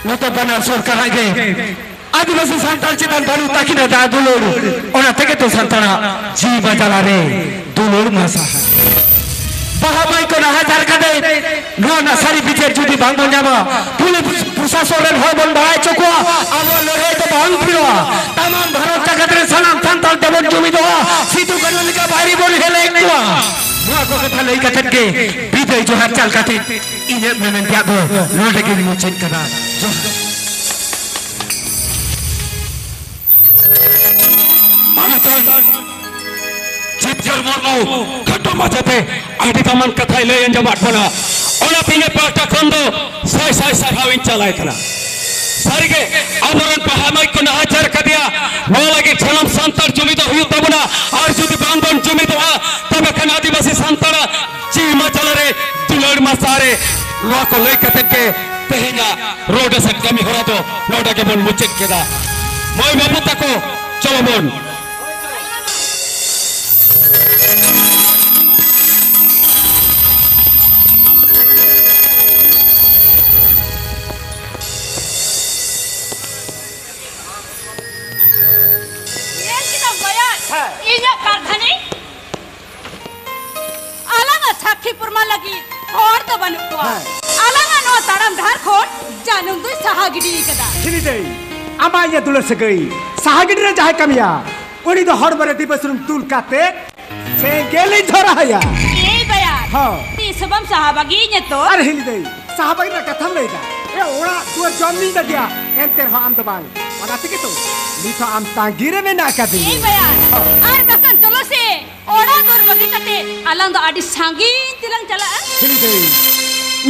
ᱱᱚᱛᱮ ᱵᱟᱱᱟᱨ ᱥᱚᱨᱠᱟᱨᱟᱜ ᱜᱮ ᱟᱹᱫᱤᱵᱟᱹᱥᱤ ᱥᱟᱱᱛᱟᱲ ᱪᱮᱛᱟᱱ ᱵᱟᱹᱱᱩᱜ ᱛᱟᱹᱠᱤᱱᱟ ᱫᱟᱭᱟ ᱫᱩᱞᱟᱹᱲ, ᱚᱱᱟ ᱛᱮᱜᱮ ᱛᱚ ᱥᱟᱱᱛᱟᱲᱟᱜ ᱡᱤᱣᱤ ᱢᱟ ᱡᱟᱞᱟ ᱨᱮ ᱫᱩᱞᱟᱹᱲ ᱢᱟ ᱥᱟᱦᱟ᱾ ᱵᱟᱦᱟ ᱢᱟᱹᱭ ᱠᱚ ᱱᱟᱦᱟᱪᱟᱨ ᱠᱟᱛᱮ ᱱᱚᱣᱟ ᱨᱮᱱᱟᱜ ᱥᱟᱹᱨᱤ ᱵᱤᱪᱟᱹᱨ ᱡᱩᱫᱤ ᱵᱟᱝ ᱵᱚᱱ ᱧᱟᱢᱟ, ᱯᱩᱞᱤᱥ ᱯᱨᱚᱥᱟᱥᱚᱱ ᱨᱮᱱ ᱦᱚᱲ ᱵᱚᱱ ᱵᱟᱲᱟᱭ ᱦᱚᱪᱚ ᱠᱚᱣᱟ, ᱟᱵᱚᱣᱟᱜ ᱞᱟᱹᱲᱦᱟᱹᱭ ᱫᱚ ᱵᱟᱝ ᱯᱷᱤᱨᱚᱜᱼᱟ᱾ ᱛᱟᱢᱟᱢ ᱵᱷᱟᱨᱚᱛ ᱡᱟᱠᱟᱛ ᱨᱮ ᱥᱟᱱᱟᱢ ᱥᱟᱱᱛᱟᱲ ᱛᱮᱵᱚᱱ ᱡᱩᱢᱤᱫᱚᱜᱼᱟ, ᱥᱤᱫᱩ ᱠᱟᱹᱱᱦᱩ ᱞᱮᱠᱟ ᱵᱟᱭᱨᱤ ᱵᱚᱱ ᱦᱮᱞᱮᱡ ᱠᱚᱣᱟ᱾ ᱱᱚᱣᱟ ᱠᱚ ᱠᱟᱛᱷᱟ ᱞᱟᱹᱭ ᱠᱟᱛᱮ ᱜᱮ ᱵᱤᱫᱟᱹᱭ ᱡᱚᱦᱟᱨ ᱪᱟᱞ ᱠᱟᱛᱮ ᱤᱧᱟᱹᱜ ᱢᱮᱢᱮᱱ ᱛᱮᱭᱟᱜ ᱫᱚ ᱱᱚᱰᱮ ᱜᱮᱧ ᱢᱩᱪᱟᱹᱫ ᱠᱟᱫᱟ᱾ ᱡᱚᱦᱟᱨ᱾ ᱢᱟᱱᱚᱛᱟᱱ ᱡᱤᱛᱠᱟᱹᱨ ᱢᱩᱨᱢᱩ ᱠᱷᱟᱴᱚ ᱢᱟᱪᱷᱟᱛᱮ ᱟᱹᱰᱤ ᱫᱟᱢᱟᱱ ᱠᱟᱛᱷᱟᱭ ᱞᱟᱹᱭ ᱟᱸᱡᱚᱢᱟᱫ ᱵᱚᱱᱟ, ᱚᱱᱟᱛᱮ ᱤᱧᱟᱹᱜ ᱯᱟᱦᱴᱟ ᱠᱷᱚᱱ ᱫᱚ ᱥᱟᱭ ᱥᱟᱭ ᱥᱟᱨᱦᱟᱣ ᱤᱧ ᱪᱟᱞᱟᱭ ᱠᱟᱱᱟ᱾ ᱥᱟᱹᱨᱤᱜᱮ ᱟᱵᱚᱨᱮᱱ ᱵᱟᱦᱟ ᱢᱟᱹᱭ ᱠᱚ ᱱᱟᱦᱟᱪᱟᱨ ᱠᱟᱫᱮᱭᱟ, ᱱᱚᱣᱟ ᱞᱟᱹᱜᱤᱫ ᱥᱟᱱᱟᱢ ᱥᱟᱱᱛᱟᱲ ᱡᱩᱢᱤᱫᱚᱜ ᱦᱩᱭᱩᱜ ᱛᱟᱵᱚᱱᱟ᱾ ᱟᱨ ᱡᱩᱫᱤ ᱵᱟᱝ ᱵᱚᱱ ᱡᱩᱢᱤᱫᱚᱜᱼᱟ, ᱛᱚᱵᱮ ᱠᱷᱟᱱ ᱟᱹᱫᱤᱵᱟᱹᱥᱤ ᱥᱟᱱᱛᱟᱲᱟᱜ ᱡᱤᱣᱤ ᱢᱟᱪᱟᱞ ᱨᱮ ᱫᱩᱞᱟᱹᱲ ᱢᱟᱥᱟ ᱨᱮ ᱱᱚᱣᱟ ᱠᱚ ᱞᱟᱹᱭ ᱠᱟᱛᱮ ᱜᱮ ᱛᱮᱦᱮᱧᱟᱜ ᱨᱚᱲ ᱨᱟᱥᱟᱜ ᱠᱟᱹᱢᱤ ᱦᱚᱨᱟ ᱫᱚ ᱱᱚᱰᱮ ᱜᱮᱵᱚᱱ ᱢᱩᱪᱟᱹᱫ ᱠᱮᱫᱟ᱾ ᱢᱟᱹᱭ ᱵᱟᱹᱵᱩ ᱛᱟᱠᱚ, ᱪᱚᱞᱚ ᱵᱚᱱ᱾ ᱧᱮᱞ ᱠᱮᱫᱟᱢ ᱵᱚᱭᱦᱟ, ᱦᱮᱸ᱾ ᱤᱧᱟᱹᱜ ᱠᱟᱨᱫᱷᱟᱹᱱᱤ ᱟᱞᱟᱝᱟᱜ ᱥᱟᱹᱠᱷᱤ ᱯᱨᱚᱢᱟᱱ ᱞᱟᱹᱜᱤᱫ ᱦᱚᱲ ᱫᱚ ᱵᱟᱹᱱᱩᱜ ᱠᱚᱣᱟ᱾ ᱦᱮᱸ᱾ ᱟᱞᱟᱝᱟᱜ ᱱᱚᱣᱟ ᱛᱟᱲᱟᱢ ᱰᱟᱦᱟᱨ ᱠᱷᱚᱱ ᱡᱟᱹᱱᱩᱢ ᱫᱚᱭ ᱥᱟᱦᱟ ᱜᱤᱰᱤ ᱠᱟᱫᱟ᱾ ᱦᱤᱞᱤ ᱫᱟᱹᱭ, ᱟᱢᱟᱜ ᱤᱧᱟᱹᱜ ᱫᱩᱞᱟᱹᱲ ᱥᱟᱹᱜᱟᱹᱭ ᱥᱟᱦᱟ ᱜᱤᱰᱤ ᱨᱮ ᱡᱟᱦᱟᱸᱭ ᱠᱟᱹᱢᱤᱭᱟ, ᱩᱱᱤ ᱫᱚ ᱦᱚᱲᱢᱚ ᱨᱮ ᱫᱤᱵᱟᱹ ᱥᱩᱱᱩᱢ ᱫᱩᱞ ᱠᱟᱛᱮ ᱥᱮᱸᱜᱮᱞ ᱤᱧ ᱫᱷᱚᱨᱟᱣ ᱟᱭᱟ᱾ ᱮᱭ ᱵᱟᱭᱟ, ᱦᱚᱸ᱾ ᱛᱤᱥ ᱦᱚᱸ ᱵᱟᱢ ᱥᱟᱦᱟ ᱵᱟᱹᱜᱤᱭᱤᱧᱟ ᱛᱚ? ᱟᱨ ᱦᱤᱞᱤ ᱫᱟᱹᱭ, ᱥᱟᱦᱟ ᱵᱟᱹᱜᱤ ᱨᱮᱱᱟᱜ ᱠᱟᱛᱷᱟᱢ ᱞᱟᱹᱭᱫᱟ? ᱮ, ᱚᱲᱟᱜ ᱫᱩᱣᱟᱹᱨ ᱡᱚᱢ ᱧᱩᱧ ᱵᱟᱹᱜᱤᱭᱟ, ᱮᱱᱛᱮ ᱨᱮᱦᱚᱸ ᱟᱢ ᱫᱚ ᱵᱟᱝ᱾ ᱚᱱᱟ ᱛᱮᱜᱮ ᱛᱚ ᱱᱤᱛ ᱦᱚᱸ ᱟᱢ ᱛᱟᱺᱜᱤ ᱨᱮ ᱢᱮᱱᱟᱜ ᱟᱠᱟᱫᱤᱧᱟ᱾ ᱮᱭ ᱵᱟᱭᱟ, ᱦᱚᱸ᱾ ᱟᱨ ᱵᱟᱠᱷᱟᱱ ᱪᱚᱞᱚ ᱥᱮ, ᱚᱲᱟᱜ ᱫᱩᱣᱟᱹᱨ ᱵᱟᱹᱜᱤ ᱠᱟᱛᱮ ᱟᱞᱟᱝ ᱫᱚ ᱟᱹᱰᱤ ᱥᱟᱺᱜᱤᱧ ᱛᱮᱞᱟᱝ ᱪᱟᱞᱟᱜᱼᱟ᱾ ᱦᱤᱞᱤ ᱫᱟᱹᱭ,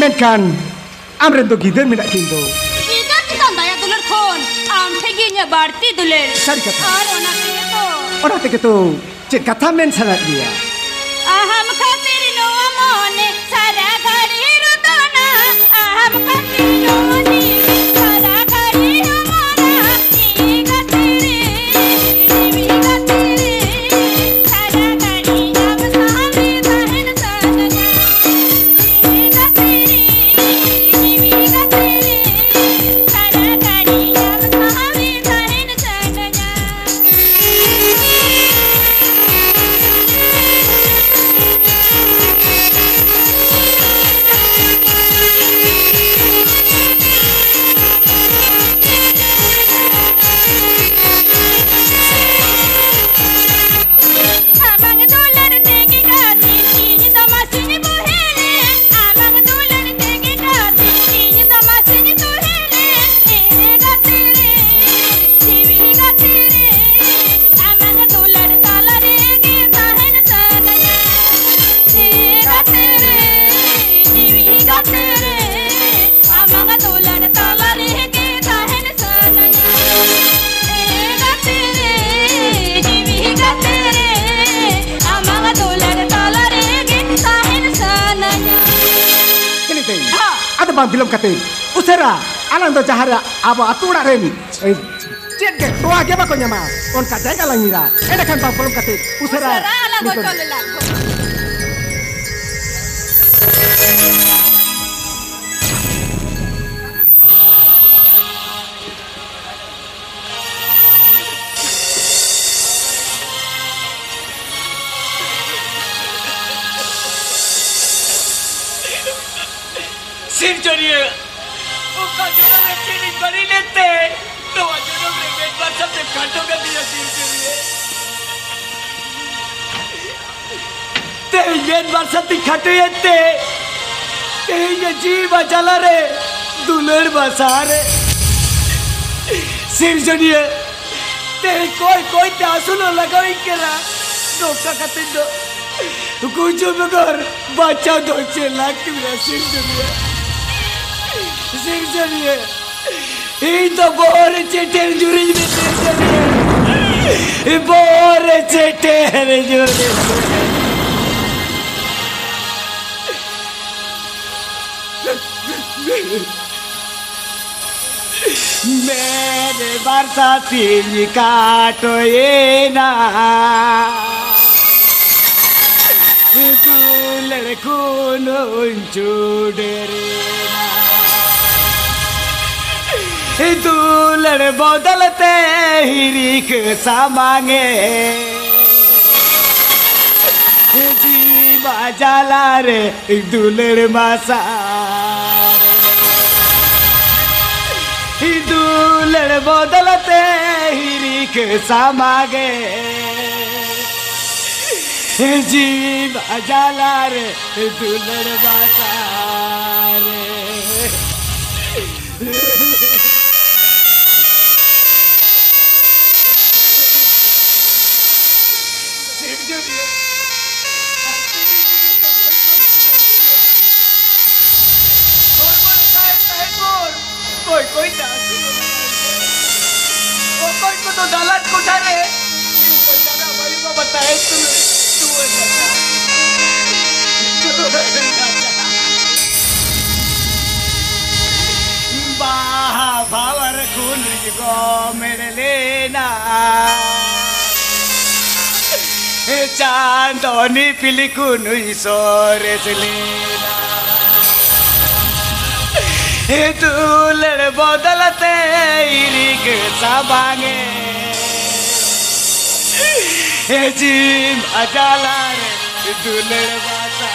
ᱢᱮᱱᱠᱷᱟᱱ ᱟᱢᱨᱮᱱ ᱫᱚ ᱜᱤᱫᱟᱹᱨ ᱢᱮᱱᱟᱜ ᱠᱤᱱ ᱫᱚ᱾ ᱜᱤᱫᱟᱹᱨ ᱪᱮᱛᱟᱱ ᱫᱟᱭᱟ ᱫᱩᱞᱟᱹᱲ ᱠᱷᱚᱱ ᱟᱢ ᱴᱷᱮᱱ ᱜᱮ ᱤᱧᱟᱹᱜ ᱵᱟᱹᱲᱛᱤ ᱫᱩᱞᱟᱹᱲ᱾ ᱥᱟᱹᱨᱤ ᱠᱟᱛᱷᱟ᱾ ᱟᱨ ᱚᱱᱟ ᱛᱮᱜᱮ ᱛᱚ᱾ ᱚᱱᱟ ᱛᱮᱜᱮ ᱛᱚ ᱪᱮᱫ ᱠᱟᱛᱷᱟ ᱢᱮᱱ ᱥᱟᱱᱟᱭᱮᱫ ᱢᱮᱭᱟ? ᱟᱦᱟᱢ ᱠᱷᱟᱹᱛᱤᱨ ᱱᱚᱣᱟ ᱢᱚᱱᱮ ᱟᱫᱚ ᱵᱟᱝ ᱵᱤᱞᱚᱢ ᱠᱟᱛᱮ ᱩᱥᱟᱹᱨᱟ ᱟᱞᱟᱝ ᱫᱚ ᱡᱟᱦᱟᱸ ᱨᱮ ᱟᱵᱚ ᱟᱹᱛᱩ ᱚᱲᱟᱜ ᱨᱮᱱ, ᱮ, ᱪᱮᱫ ᱜᱮ ᱛᱚᱣᱟ ᱜᱮ ᱵᱟᱠᱚ ᱧᱟᱢᱟ, ᱚᱱᱠᱟ ᱡᱟᱭᱜᱟ ᱞᱟᱝ ᱧᱤᱨᱟ᱾ ᱮᱸᱰᱮᱠᱷᱟᱱ ᱵᱟᱝ ᱯᱚᱞᱚᱢ ᱠᱟᱛᱮ ᱩᱥᱟᱹᱨᱟ ᱩᱥᱟᱹᱨᱟ ᱟᱞᱟᱝ ᱱᱤᱛᱚᱜ ᱜᱚᱪᱚ ᱞᱮᱞᱟᱝ᱾ ᱥᱤᱨᱡᱚᱱᱤᱭᱟᱹ, ᱚᱠᱟ ᱡᱚᱱᱚᱢ ᱨᱮ ᱪᱮᱫ ᱤᱧ ᱵᱟᱹᱲᱤᱡ ᱞᱮᱫ ᱛᱮ ᱱᱚᱣᱟ ᱡᱚᱱᱚᱢ ᱨᱮ ᱢᱮᱫ ᱢᱟᱨᱥᱟᱞ ᱛᱮᱢ ᱠᱷᱟᱴᱚ ᱠᱟᱫᱤᱧᱟ ᱥᱤᱨᱡᱚᱱᱤᱭᱟᱹ? ᱛᱮᱦᱮᱧ ᱢᱮᱫ ᱢᱟᱨᱥᱟᱞ ᱛᱮᱧ ᱠᱷᱟᱴᱚᱭᱮᱱ ᱛᱮ ᱛᱮᱦᱮᱧ ᱡᱤᱣᱤ ᱢᱟ ᱡᱟᱞᱟ ᱨᱮ, ᱫᱩᱞᱟᱹᱲ ᱢᱟ ᱥᱟᱦᱟ ᱨᱮ᱾ ᱥᱤᱨᱡᱚᱱᱤᱭᱟᱹ, ᱛᱮᱦᱮᱧ ᱠᱚᱭ ᱠᱚᱭ ᱛᱮ ᱟᱹᱥᱩᱞᱚᱜ ᱞᱟᱜᱟᱣᱤᱧ ᱠᱟᱱᱟ᱾ ᱱᱚᱝᱠᱟ ᱠᱟᱛᱮ ᱫᱚ ᱜᱩᱡᱩᱜ ᱵᱮᱜᱚᱨ ᱵᱟᱧᱪᱟᱣ ᱫᱚ ᱪᱮᱫ ᱞᱟᱹᱠᱛᱤ ᱢᱮᱱᱟᱜᱼᱟ ᱥᱤᱨᱡᱚᱱᱤᱭᱟᱹ? ᱥᱤᱨᱡᱚᱱᱤᱭᱟᱹ, ᱤᱧ ᱫᱚ ᱵᱚᱦᱚᱜ ᱨᱮ ᱪᱮᱴᱮᱨ ᱧᱩᱨᱤᱧ ᱢᱮ ᱥᱤᱨᱡᱚᱱᱤᱭᱟᱹ᱾ ᱵᱚᱦᱚᱜ ᱨᱮ ᱪᱮᱴᱮᱨ ᱧᱩᱨᱤᱧ ᱢᱮ᱾ ᱢᱮᱫ ᱵᱟᱨᱥᱟ ᱛᱤᱧ ᱠᱟᱴᱚᱭᱮᱱᱟ, ᱫᱩᱞᱟᱹᱲ ᱠᱩᱱᱩᱧ ᱪᱩᱰᱮᱨᱮᱱᱟ᱾ ᱫᱩᱞᱟᱹᱲ ᱵᱚᱫᱚᱞ ᱛᱮ ᱦᱤᱨᱤᱠ ᱥᱟᱢᱟᱝᱮ, ᱡᱤᱣᱤ ᱢᱟ ᱡᱟᱞᱟ ᱨᱮ ᱫᱩᱞᱟᱹᱲ ᱢᱟ ᱥᱟᱨᱮ, ᱫᱩᱞᱟᱹᱲ ᱵᱚᱫᱚᱞ ᱛᱮ ᱦᱤᱨᱤᱠ ᱥᱟᱢᱟᱝᱮ, ᱡᱤᱣᱤ ᱢᱟ ᱡᱟᱞᱟ ᱨᱮ ᱫᱩᱞᱟᱹᱲ ᱢᱟ ᱥᱟᱨᱮ᱾ ᱚᱠᱚᱭ ᱠᱚᱫᱚ ᱫᱟᱞᱟᱱ ᱠᱚᱴᱷᱟ ᱨᱮ ᱵᱟᱵᱟ ᱛᱟᱦᱮᱸ ᱛᱩᱞᱩᱡ ᱛᱩᱣᱟᱹ ᱫᱟᱠᱟ᱾ ᱵᱟᱦᱟ ᱵᱷᱟᱣᱟᱨ ᱠᱷᱚᱱᱤᱡ ᱜᱚᱢᱮᱲ ᱞᱮᱱᱟ, ᱪᱟᱸᱫᱚ ᱱᱤᱯᱤᱞ ᱠᱚ ᱱᱩᱭ ᱥᱚᱨᱮᱥ ᱞᱮᱱᱟ᱾ ᱫᱩᱞᱟᱹᱲ ᱵᱚᱫᱚᱞ ᱛᱮ ᱤᱨᱤᱠ ᱥᱟᱢᱟᱝᱮ, ᱡᱤᱢ ᱟᱡᱟᱞᱟ ᱨᱮ ᱫᱩᱞᱟᱹᱲ ᱵᱟᱥᱟ᱾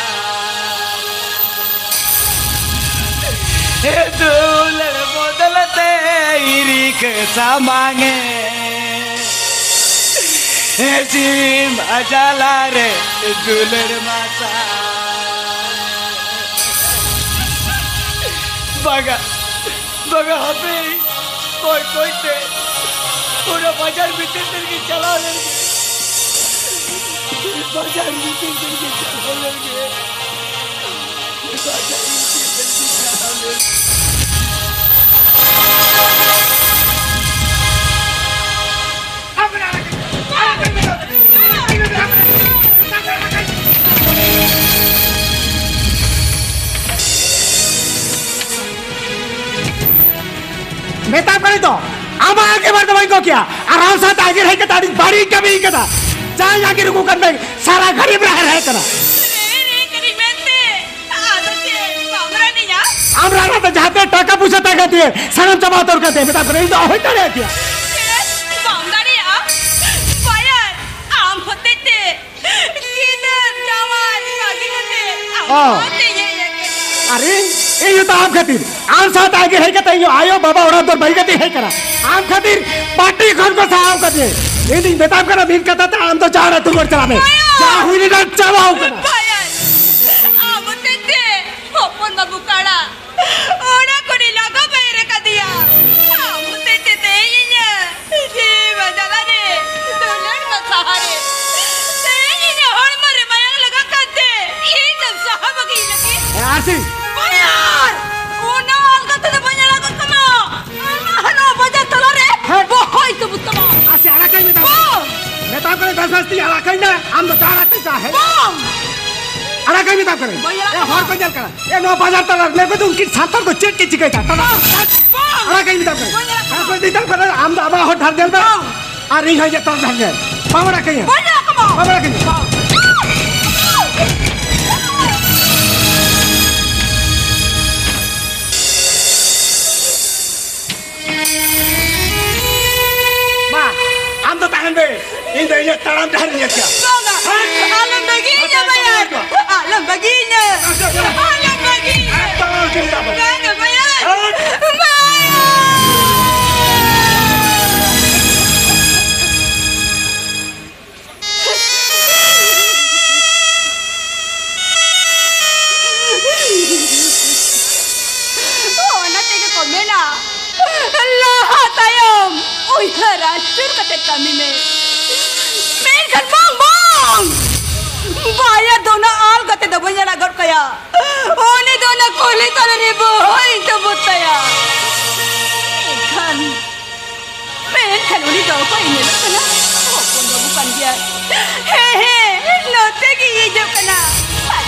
ᱫᱩᱞᱟᱹᱲ ᱵᱚᱫᱚᱞ ᱛᱮ ᱤᱨᱤᱠ ᱥᱟᱢᱟᱝᱮ, ᱡᱤᱢ ᱟᱡᱟᱞᱟ ᱨᱮ ᱫᱩᱞᱟᱹᱲ ᱢᱟᱥᱟ᱾ ᱵᱟᱜᱟ, ᱵᱟᱜᱟ ᱦᱟᱯᱮ, ᱠᱚᱭ ᱠᱚᱭ ᱛᱮ ᱯᱩᱨᱟᱹ ᱵᱟᱡᱟᱨ ᱵᱷᱤᱛᱤᱨ ᱥᱮᱫ ᱜᱮ ᱪᱟᱞᱟᱣ ᱞᱮᱱ ᱜᱮ᱾ ᱵᱟᱡᱟᱨ ᱵᱷᱤᱛᱤᱨ ᱥᱮᱫ ᱜᱮ ᱪᱟᱞᱟᱣ ᱞᱮᱱ ᱜᱮ᱾ ᱟᱢᱟᱜ ᱟᱸᱜᱤᱵᱷᱟᱨ ᱫᱚ ᱵᱟᱹᱧ ᱜᱚᱜ ᱠᱮᱭᱟ᱾ ᱟᱨ ᱟᱢ ᱥᱟᱶᱛᱮ ᱟᱸᱜᱤᱨ ᱦᱮᱡ ᱠᱟᱛᱮ ᱟᱹᱰᱤ ᱵᱟᱹᱲᱤᱡ ᱠᱟᱹᱢᱤ ᱠᱟᱫᱟ᱾ ᱡᱟᱦᱟᱸᱭ ᱟᱸᱜᱤᱨ ᱟᱹᱜᱩ ᱠᱟᱱ ᱢᱮ, ᱥᱟᱨᱟ ᱜᱷᱟᱹᱲᱤᱡ ᱨᱟᱦᱮ ᱨᱟᱦᱮ ᱠᱟᱱᱟ᱾ ᱨᱮ, ᱨᱮ ᱠᱟᱹᱱᱟᱹᱧ ᱢᱮᱱᱛᱮ᱾ ᱟᱫᱚ ᱪᱮᱫ, ᱵᱟᱢ ᱨᱟᱱᱤᱧᱟ? ᱟᱢ ᱨᱟᱱ ᱟᱛᱮ ᱡᱟᱦᱟᱸ ᱛᱤᱱᱟᱹᱜ ᱴᱟᱠᱟ ᱯᱚᱭᱥᱟ ᱛᱟᱦᱮᱸ ᱠᱟᱱ ᱛᱤᱧᱟᱹ, ᱥᱟᱱᱟᱢ ᱪᱟᱵᱟ ᱩᱛᱟᱹᱨ ᱠᱟᱱ ᱛᱤᱧᱟᱹ᱾ ᱢᱮᱛᱟᱢ ᱠᱟᱹᱱᱟᱹᱧ, ᱤᱧ ᱫᱚ ᱚᱦᱚᱧ ᱫᱟᱲᱮᱭᱟᱜ ᱠᱮᱭᱟ᱾ ᱪᱮᱫ? ᱵᱟᱢ ᱫᱟᱲᱮᱭᱟᱜᱼᱟ? ᱵᱟᱭᱟᱨ, ᱟᱢ ᱦᱚᱛᱮᱡ ᱛᱮ ᱜᱤᱫᱟᱹᱨ ᱡᱟᱶᱟᱭ ᱵᱟᱹᱜᱤ ᱠᱟᱛᱮ ᱟᱢ ᱚ᱾ ᱥᱟᱶᱛᱮ ᱤᱧ ᱦᱮᱡ ᱟᱠᱟᱱᱟ᱾ ᱟᱨ ᱤᱧ, ᱤᱧ ᱦᱚᱸᱛᱚ ᱟᱢ ᱠᱷᱟᱹᱛᱤᱨ, ᱟᱢ ᱥᱟᱶᱛᱮ ᱟᱸᱜᱤᱨ ᱦᱮᱡ ᱠᱟᱛᱮ ᱤᱧ ᱟᱭᱳ ᱵᱟᱵᱟ ᱚᱲᱟᱜ ᱫᱩᱣᱟᱹᱨ ᱵᱟᱹᱜᱤ ᱠᱟᱛᱮ ᱦᱮᱡ ᱠᱟᱱᱟ᱾ ᱟᱢ ᱠᱷᱟᱹᱛᱤᱨ ᱯᱟᱨᱴᱤ ᱠᱷᱚᱱ ᱠᱚ ᱥᱟᱦᱟᱣ ᱠᱟᱫᱤᱧ᱾ ᱤᱧ ᱫᱩᱧ ᱢᱮᱛᱟᱢ ᱠᱟᱱᱟ ᱢᱤᱫ ᱠᱟᱛᱷᱟ ᱛᱮ, ᱟᱢ ᱫᱚ ᱪᱟᱲ ᱟᱹᱛᱩ ᱨᱩᱣᱟᱹᱲ ᱪᱟᱞᱟᱜ ᱢᱮ᱾ ᱵᱟᱭᱟ! ᱡᱟ ᱦᱩᱭ ᱞᱮᱱᱟ ᱪᱟᱵᱟᱣ ᱠᱟᱱᱟ᱾ ᱵᱟᱭᱟ! ᱟᱢ ᱦᱚᱛᱮᱡ ᱛᱮ ᱦᱚᱯᱚᱱ ᱵᱟᱹᱵᱩ ᱠᱟᱲᱟ ᱚᱲᱟᱜ ᱠᱷᱚᱱᱤᱧ ᱞᱟᱜᱟ ᱵᱟᱭᱨᱮ ᱠᱟᱫᱮᱭᱟ᱾ ᱟᱢ ᱦᱚᱛᱮᱡ ᱛᱮ ᱛᱮᱦᱮᱧ ᱤᱧᱟᱹᱜ ᱡᱤᱣᱤ ᱢᱟ ᱡᱟᱞᱟ ᱨᱮ, ᱫᱩᱞᱟᱹᱲ ᱢᱟ ᱥᱟᱦᱟ ᱨᱮ᱾ ᱛᱮᱦᱮᱧ ᱤᱧᱟᱹᱜ ᱦᱚᱲᱢᱚ ᱨᱮ ᱢᱟᱭᱟᱝ ᱞᱟᱜᱟᱜ ᱠᱟᱱᱛᱮ ᱤᱧ ᱫᱚᱢ ᱥᱟᱦᱟ ᱵᱟᱹᱜᱤᱧ ᱞᱟᱹᱜᱤᱫ᱾ ᱮ, ᱟᱨᱥᱤ! ᱵᱟᱭᱟᱨ! ᱚᱱᱟ ᱟᱞᱜᱟ ᱛᱮᱫᱚ ᱵᱟᱹᱧ ᱟᱲᱟᱜ ᱠᱟᱢᱟ᱾ ᱟᱢ ᱱᱚᱣᱟ ᱵᱟᱡᱟᱨ ᱛᱟᱞᱟ ᱨᱮ ᱦᱮᱸ᱾ ᱵᱚᱦᱚᱭ ᱛᱩᱵᱩᱫ ᱛᱟᱢᱟ᱾ ᱟᱨᱥᱤ, ᱟᱲᱟᱜ ᱠᱟᱹᱧ ᱢᱮᱛᱟᱢ ᱠᱟᱱᱟ᱾ ᱵᱟᱝ! ᱢᱮᱛᱟᱢ ᱠᱟᱹᱱᱟᱹᱧ ᱵᱮᱥ ᱵᱮᱥ ᱛᱤᱧ ᱟᱲᱟᱜ ᱠᱟᱹᱧ ᱢᱮ᱾ ᱟᱢ ᱫᱚ ᱫᱟᱬᱟ ᱛᱮ ᱡᱟ ᱦᱮᱡ᱾ ᱵᱟᱝ! ᱟᱲᱟᱜ ᱠᱟᱹᱧ ᱢᱮᱛᱟᱢ ᱠᱟᱹᱱᱟᱹᱧ᱾ ᱵᱟᱹᱧ ᱟᱲᱟᱜ ᱮ, ᱦᱚᱲ ᱠᱟᱢᱟ᱾ ᱠᱚ ᱧᱮᱞ ᱠᱟᱱᱟ᱾ ᱮ, ᱱᱚᱣᱟ ᱵᱟᱡᱟᱨ ᱛᱟᱞᱟ ᱨᱮ ᱞᱟᱹᱭ ᱢᱮ ᱛᱚ, ᱩᱱᱠᱤᱱ ᱥᱟᱱᱛᱟᱲ ᱫᱚ ᱪᱮᱫ ᱠᱤᱱ ᱪᱤᱠᱟᱹᱭᱮᱫᱟ? ᱛᱟᱲᱟᱢ᱾ ᱵᱟᱝ! ᱟᱲᱟᱜ ᱠᱟᱹᱧ ᱢᱮᱛᱟᱢ ᱠᱟᱱᱟ᱾ ᱵᱟᱹᱧ ᱟᱲᱟᱜ ᱠᱟᱢᱟ᱾ ᱦᱮᱸ, ᱵᱟᱹᱧ ᱢᱮᱛᱟᱢ ᱠᱟᱱᱟ, ᱟᱢ ᱫᱚ ᱟᱢᱟᱜ ᱦᱚᱸ ᱰᱷᱟᱨ ᱧᱮᱞ ᱢᱮ᱾ ᱵᱟᱝ! ᱟᱨ ᱤᱧ ᱦᱚᱸ ᱤᱧᱟᱹᱜ ᱛᱟᱲᱟᱢ ᱰᱷᱟᱨ ᱧᱮᱞ᱾ ᱵᱟᱢ ᱟᱲᱟᱜ ᱠᱟᱹᱧᱟ? ᱵᱟᱹᱧ ᱟᱲᱟᱜ ᱠᱟᱢᱟ᱾ ᱵᱟᱢ ᱟᱲᱟᱜ ᱠᱟᱹᱧᱟ? ᱵᱟᱝ! ᱢᱟ, ᱟᱢ ᱫᱚ ᱛᱟᱦᱮᱱ ᱢᱮ᱾ ᱤᱧ ᱫᱚ ᱤᱧᱟᱹᱜ ᱛᱟᱲᱟᱢ ᱰᱟᱦᱟᱨ ᱤᱧ ᱧᱮᱞ ᱠᱮᱭᱟ᱾ ᱵᱟᱝᱟ, ᱦᱮᱸ? ᱟᱞᱚᱢ ᱵᱟᱹᱜᱤᱭᱟᱹᱧᱟ, ᱟᱪᱪᱷᱟ, ᱵᱟᱭᱟᱨ᱾ ᱟᱪᱪᱷᱟ᱾ ᱟᱞᱚᱢ ᱵᱟᱹᱜᱤᱭᱟᱹᱧᱟ᱾ ᱟᱪᱪᱷᱟ, ᱟᱪᱪᱷᱟ᱾ ᱟᱞᱚᱢ ᱵᱟᱹᱜᱤᱭᱟᱹᱧᱟ᱾ ᱮᱠᱫᱚᱢ ᱟᱞᱚᱢ ᱪᱤᱱᱛᱟᱹ ᱠᱚᱣᱟ᱾ ᱵᱟᱝᱟ, ᱵᱟᱭᱟᱨ᱾ ᱦᱮᱸ? ᱵᱟᱭᱟᱨ᱾ ᱚᱱᱟ ᱛᱮᱜᱮ ᱠᱚ ᱢᱮᱱᱟ, ᱞᱟᱦᱟ ᱛᱟᱭᱚᱢ ᱩᱭᱦᱟᱹᱨ ᱟᱹᱪᱩᱨ ᱠᱟᱛᱮ ᱠᱟᱹᱢᱤ ᱢᱮ᱾ ᱢᱮᱱᱠᱷᱟᱱ ᱵᱟᱝ, ᱵᱟᱝ! ᱵᱟᱭᱟ ᱫᱚ ᱚᱱᱟ ᱟᱞ ᱠᱟᱛᱮ ᱫᱚ ᱵᱟᱹᱧ ᱟᱲᱟᱜ ᱜᱚᱫ ᱠᱟᱭᱟ᱾ ᱩᱱᱤ ᱫᱚ ᱚᱱᱟ ᱠᱩᱞᱦᱤ ᱛᱟᱞᱟ ᱨᱮ ᱵᱚᱦᱚᱭ ᱛᱩᱵᱩᱫ ᱛᱟᱭᱟ᱾ ᱢᱮᱱᱠᱷᱟᱱ ᱢᱮᱱᱠᱷᱟᱱ ᱩᱱᱤ ᱫᱚ ᱚᱠᱚᱭ ᱧᱮᱞᱚᱜ ᱠᱟᱱᱟ? ᱦᱚᱯᱚᱱ ᱵᱟᱹᱵᱩ ᱠᱟᱱ ᱜᱮᱭᱟᱭ᱾ ᱦᱮᱸ, ᱦᱮᱸ, ᱱᱚᱛᱮ ᱜᱮ ᱦᱤᱡᱩᱜ ᱠᱟᱱᱟ᱾ ᱟᱡ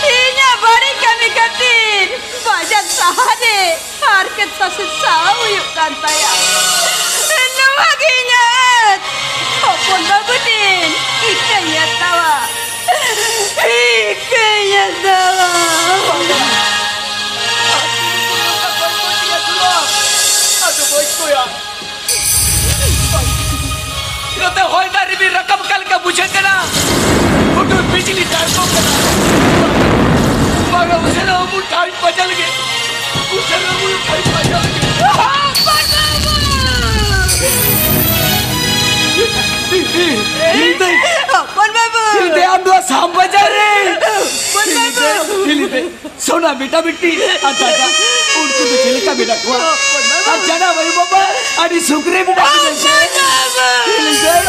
ᱜᱮ ᱤᱧᱟᱹᱜ ᱵᱟᱹᱲᱤᱡ ᱠᱟᱹᱢᱤ ᱠᱷᱟᱹᱛᱤᱨ ᱵᱟᱡᱟᱨ ᱥᱟᱦᱟᱨ ᱨᱮ ᱦᱟᱨᱠᱮᱛ ᱥᱟᱥᱮᱛ ᱥᱟᱦᱟᱣ ᱦᱩᱭᱩᱜ ᱠᱟᱱ ᱛᱟᱭᱟ᱾ ᱱᱚᱣᱟ ᱜᱮ ᱤᱧᱟᱹᱜ ᱦᱚᱯᱚᱱ ᱵᱟᱹᱵᱩ ᱴᱷᱮᱱ ᱤᱠᱟᱹᱧ ᱦᱟᱛᱟᱣᱟ᱾ ᱤᱠᱟᱹᱧ ᱦᱟᱛᱟᱣᱟ᱾ ᱟᱫᱚ ᱵᱟᱹᱧ ᱠᱚᱭᱟ᱾ ᱱᱚᱛᱮ ᱦᱚᱭ ᱫᱟᱜ ᱨᱤᱢᱤᱞ ᱨᱟᱠᱟᱵ ᱟᱠᱟᱱ ᱞᱮᱠᱟ ᱵᱩᱡᱷᱟᱹᱜ ᱠᱟᱱᱟ᱾ ᱦᱩᱰᱩᱨ ᱵᱤᱡᱽᱞᱤ ᱛᱟᱨᱠᱚᱜ ᱠᱟᱱᱟ᱾ ᱵᱟᱝᱟ, ᱩᱥᱟᱹᱨᱟ ᱩᱢᱩᱞ ᱴᱷᱟᱶ ᱤᱧ ᱯᱟᱸᱡᱟ ᱞᱮᱜᱮ᱾ ᱩᱥᱟᱹᱨᱟ ᱩᱢᱩᱞ ᱴᱷᱟᱶ ᱤᱧ ᱯᱟᱸᱡᱟ ᱞᱮᱜᱮ᱾ ᱦᱤᱞᱤ ᱫᱟᱹᱭ, ᱦᱚᱯᱚᱱ ᱵᱟᱹᱵᱩ! ᱦᱤᱞᱤ ᱫᱟᱹᱭ, ᱟᱢ ᱱᱚᱣᱟ ᱥᱟᱢ ᱵᱟᱡᱟᱨ ᱨᱮ! ᱦᱚᱯᱚᱱ ᱵᱟᱹᱵᱩ! ᱦᱤᱞᱤ ᱫᱟᱹᱭ, ᱥᱳᱱᱟ ᱵᱮᱴᱟ ᱵᱤᱴᱤ ᱟᱨ ᱫᱟᱫᱟ, ᱩᱱᱠᱩ ᱫᱚ ᱪᱮᱫ ᱞᱮᱠᱟ ᱢᱮᱱᱟᱜ ᱠᱚᱣᱟ? ᱟᱨ ᱡᱟᱱᱟᱢ ᱟᱭᱳ ᱵᱟᱵᱟ ᱟᱹᱰᱤ ᱥᱩᱠ ᱨᱮ ᱢᱮᱱᱟᱜ ᱠᱤᱱᱟ ᱥᱮ? ᱦᱤᱞᱤ ᱫᱟᱹᱭ᱾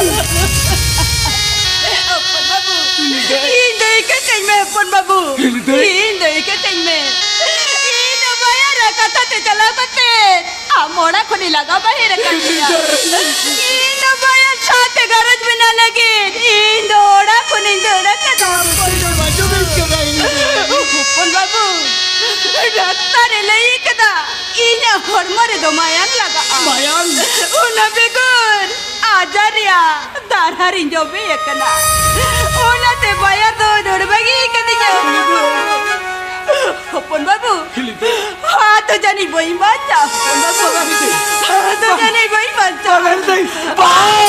ᱦᱚᱯᱚᱱ ᱵᱟᱹᱵᱩ, ᱦᱤᱞᱤ ᱫᱟᱹᱭ᱾ ᱤᱧ ᱫᱚ ᱤᱠᱟᱹ ᱠᱟᱹᱧ ᱢᱮ, ᱦᱚᱯᱚᱱ ᱵᱟᱹᱵᱩ᱾ ᱦᱤᱞᱤ ᱫᱟᱹᱭ᱾ ᱤᱧ ᱫᱚ ᱤᱠᱟᱹ ᱠᱟᱹᱧ ᱢᱮ᱾ ᱤᱧ ᱫᱚ ᱵᱟᱭᱟᱨ ᱨᱮ ᱠᱟᱛᱷᱟ ᱛᱮ ᱪᱟᱞᱟᱣ ᱠᱟᱛᱮ ᱟᱢ ᱚᱲᱟᱜ ᱠᱷᱚᱱᱤᱧ ᱞᱟᱜᱟ ᱵᱟᱦᱮᱨ ᱟᱠᱟᱫ ᱢᱮᱭᱟ᱾ ᱤᱧ ᱫᱚ ᱵᱟᱭᱟᱨ ᱥᱟᱶᱛᱮ ᱜᱷᱟᱨᱚᱸᱡᱽ ᱵᱮᱱᱟᱣ ᱞᱟᱹᱜᱤᱫ ᱤᱧ ᱫᱚ ᱚᱲᱟᱜ ᱠᱷᱚᱱᱤᱧ ᱫᱟᱹᱲ ᱟᱠᱟᱫᱟ᱾ ᱦᱚᱯᱚᱱ ᱵᱟᱹᱵᱩ, ᱰᱟᱠᱛᱟᱨ ᱮ ᱞᱟᱹᱭ ᱠᱟᱫᱟ, ᱤᱧᱟᱜ ᱦᱚᱲᱢᱚ ᱨᱮᱫᱚ ᱢᱟᱭᱟᱝ ᱞᱟᱜᱟᱜᱼᱟ᱾ ᱢᱟᱭᱟᱝ? ᱚᱱᱟ ᱵᱮᱜᱚᱨ ᱟᱡᱟᱨ ᱨᱮᱭᱟᱜ ᱫᱟᱨᱦᱟ ᱨᱤᱧ ᱡᱚᱵᱮ ᱟᱠᱟᱱᱟ᱾ ᱚᱱᱟᱛᱮ ᱵᱟᱭᱟᱨ ᱫᱚ ᱫᱟᱹᱲ ᱵᱟᱹᱜᱤ ᱠᱟᱫᱤᱧᱟ᱾ ᱦᱚᱯᱚᱱ ᱵᱟᱹᱵᱩ, ᱦᱤᱞᱤ ᱫᱟᱹᱭ᱾ ᱟᱫᱚ ᱡᱟᱹᱱᱤᱡ ᱵᱟᱹᱧ ᱵᱟᱧᱪᱟᱜᱼᱟ, ᱦᱚᱯᱚᱱ ᱵᱟᱹᱵᱩ᱾ ᱟᱫᱚ ᱡᱟᱹᱱᱤᱡ ᱵᱟᱹᱧ ᱵᱟᱧᱪᱟᱜᱼᱟ᱾ ᱵᱟᱝ, ᱦᱤᱞᱤ ᱫᱟᱹᱭ, ᱵᱟᱝ,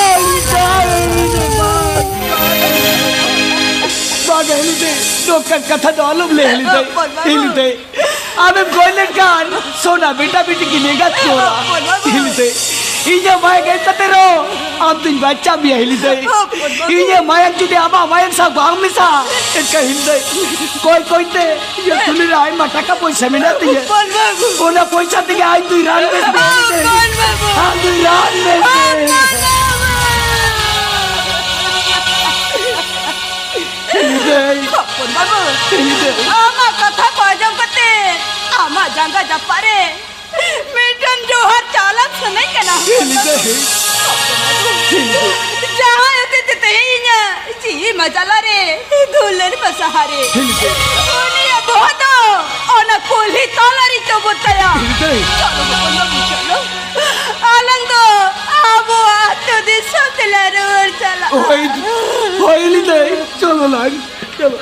ᱵᱟᱝ, ᱦᱤᱞᱤ ᱫᱟᱹᱭ, ᱵᱟᱝ᱾ ᱵᱟᱝ, ᱦᱤᱞᱤ ᱫᱟᱹᱭ, ᱱᱚᱝᱠᱟᱱ ᱠᱟᱛᱷᱟ ᱫᱚ ᱟᱞᱚᱢ ᱞᱟᱹᱭᱟ, ᱦᱤᱞᱤ ᱫᱟᱹᱭ᱾ ᱦᱚᱯᱚᱱ ᱵᱟᱹᱵᱩ᱾ ᱦᱤᱞᱤ ᱫᱟᱹᱭ, ᱟᱢᱮᱢ ᱜᱚᱡ ᱞᱮᱱᱠᱷᱟᱱ ᱥᱳᱱᱟ ᱵᱮᱴᱟ ᱵᱤᱴᱤ ᱠᱤᱱ ᱮᱸᱜᱟᱛ ᱠᱚᱣᱟ᱾ ᱦᱚᱯᱚᱱ ᱵᱟᱹᱵᱩ᱾ ᱦᱤᱞᱤ ᱫᱟᱹᱭ, ᱤᱧᱟᱹᱜ ᱢᱟᱭᱟ ᱜᱮᱫ ᱠᱟᱛᱮ ᱨᱮᱦᱚᱸ ᱟᱢ ᱫᱩᱧ ᱵᱟᱧᱪᱟᱣ ᱢᱮᱭᱟ, ᱦᱤᱞᱤ ᱫᱟᱹᱭ᱾ ᱦᱚᱯᱚᱱ ᱵᱟᱹᱵᱩ᱾ ᱤᱧᱟᱹᱜ ᱢᱟᱭᱟᱢ ᱡᱩᱫᱤ ᱟᱢᱟᱜ ᱢᱟᱭᱟᱢ ᱥᱟᱶ ᱵᱟᱝ ᱢᱮᱥᱟ, ᱮᱱᱠᱷᱟᱱ ᱦᱤᱞᱤ ᱫᱟᱹᱭ, ᱠᱚᱭ ᱠᱚᱭ ᱛᱮ ᱤᱧᱟᱹᱜ ᱛᱷᱩᱞᱤ ᱨᱮ ᱟᱭᱢᱟ ᱴᱟᱠᱟ ᱯᱚᱭᱥᱟ ᱢᱮᱱᱟᱜ ᱛᱤᱧᱟᱹ᱾ ᱦᱚᱯᱚᱱ ᱵᱟᱹᱵᱩ᱾ ᱚᱱᱟ ᱯᱚᱭᱥᱟ ᱛᱮᱜᱮ ᱟᱡ ᱫᱩᱧ ᱨᱟᱱ ᱵᱮᱥ ᱢᱮᱭᱟ, ᱦᱤᱞᱤ ᱫᱟᱹᱭ᱾ ᱦᱚᱯᱚᱱ ᱵᱟᱹᱵᱩ᱾ ᱟᱢ ᱫᱩᱧ ᱨᱟᱱ ᱵᱮᱥ ᱢᱮᱭᱟ᱾ ᱦᱚᱯᱚᱱ ᱵᱟᱹᱵᱩ᱾ ᱦᱤᱞᱤ ᱫᱟᱹᱭ᱾ ᱦᱚᱯᱚᱱ ᱵᱟᱹᱵᱩ, ᱦᱤᱞᱤ ᱫᱟᱹᱭ᱾ ᱟᱢᱟᱜ ᱠᱟᱛᱷᱟ ᱠᱚ ᱟᱸᱡᱚᱢ ᱠᱟᱛᱮ ᱟᱢᱟᱜ ᱡᱟᱸᱜᱟ ᱡᱟᱯᱟᱜ ᱨᱮ ᱢᱤᱫᱴᱟᱝ ᱡᱚᱦᱟᱨ ᱪᱟᱞᱟᱜ ᱥᱟᱱᱟᱧ ᱠᱟᱱᱟ᱾ ᱦᱤᱞᱤ ᱫᱟᱹᱭ᱾ ᱦᱤᱞᱤ ᱫᱟᱹᱭ᱾ ᱡᱟᱦᱟᱸᱭ ᱦᱚᱛᱮᱡ ᱛᱮ ᱛᱮᱦᱮᱧ ᱤᱧᱟᱹᱜ ᱡᱤᱣᱤ ᱢᱟᱡᱟᱞᱟ ᱨᱮ ᱫᱩᱞᱟᱹᱲ ᱵᱟᱥᱟᱦᱟ ᱨᱮ ᱦᱤᱞᱤ ᱫᱟᱹᱭ᱾ ᱩᱱᱤᱭᱟᱜ ᱵᱚᱦᱚᱜ ᱫᱚ ᱚᱱᱟ ᱠᱩᱞᱦᱤ ᱛᱟᱞᱟ ᱨᱮ ᱪᱚᱵᱚᱫ ᱠᱟᱭᱟ᱾ ᱦᱤᱞᱤᱫᱟᱹᱭ᱾ ᱪᱚᱞᱚ ᱵᱟᱵᱟ, ᱪᱚᱞᱚ᱾ ᱟᱞᱟᱝ ᱫᱚ ᱟᱵᱚᱣᱟᱜ ᱟᱹᱛᱩ ᱫᱤᱥᱚᱢ ᱛᱮᱞᱮ ᱨᱩᱣᱟᱹᱲ ᱪᱟᱞᱟᱜᱼᱟ᱾ ᱦᱳᱭ, ᱦᱳᱭ ᱦᱤᱞᱤᱫᱟᱹᱭ, ᱪᱚᱞᱚ ᱞᱟᱝ, ᱪᱚᱞᱚ᱾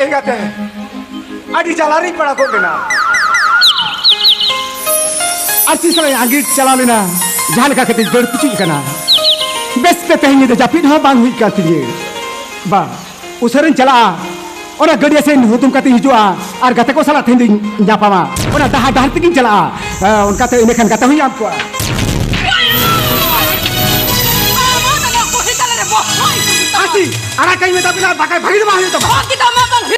ᱮᱸᱜᱟᱛᱮ, ᱟᱹᱰᱤ ᱡᱟᱞᱟ ᱨᱤᱧ ᱯᱟᱲᱟᱣ ᱜᱚᱫ ᱞᱮᱱᱟ᱾ ᱟᱨ ᱪᱮᱫ ᱥᱟᱞᱟᱜ ᱟᱸᱜᱤᱨ ᱪᱟᱞᱟᱣ ᱞᱮᱱᱟ, ᱡᱟᱦᱟᱸ ᱞᱮᱠᱟ ᱠᱟᱛᱮ ᱫᱟᱹᱲ ᱯᱩᱪᱩᱡ ᱟᱠᱟᱱᱟ᱾ ᱵᱮᱥ ᱛᱮ ᱛᱮᱦᱮᱧ ᱧᱤᱫᱟᱹ ᱡᱟᱹᱯᱤᱫ ᱦᱚᱸ ᱵᱟᱝ ᱦᱩᱭ ᱠᱟᱱ ᱛᱤᱧᱟᱹ᱾ ᱵᱟ, ᱩᱥᱟᱹᱨᱟᱧ ᱪᱟᱞᱟᱜᱼᱟ, ᱚᱱᱟ ᱜᱟᱹᱰᱭᱟᱹ ᱥᱮᱱ ᱦᱩᱛᱩᱢ ᱠᱟᱛᱮᱧ ᱦᱤᱡᱩᱜᱼᱟ, ᱟᱨ ᱜᱟᱛᱮ ᱠᱚ ᱥᱟᱞᱟᱜ ᱛᱮᱦᱮᱧ ᱫᱚᱧ ᱧᱟᱯᱟᱢᱟ᱾ ᱚᱱᱟ ᱰᱟᱦᱟᱨ ᱰᱟᱦᱟᱨ ᱛᱮᱜᱤᱧ ᱪᱟᱞᱟᱜᱼᱟ᱾ ᱦᱮᱸ, ᱚᱱᱠᱟᱛᱮ ᱤᱱᱟᱹ ᱠᱷᱟᱱ ᱜᱟᱛᱮ ᱦᱚᱸᱧ ᱧᱟᱢ ᱠᱚᱣᱟ᱾ ᱟᱨ ᱪᱮᱫ? ᱟᱲᱟᱜ ᱠᱟᱹᱧ ᱢᱮᱛᱟ ᱵᱤᱱᱟ, ᱵᱟᱠᱷᱟᱡ ᱵᱷᱟᱹᱜᱤ ᱫᱚ ᱵᱟᱝ ᱦᱩᱭᱩᱜ ᱛᱟᱢᱟ᱾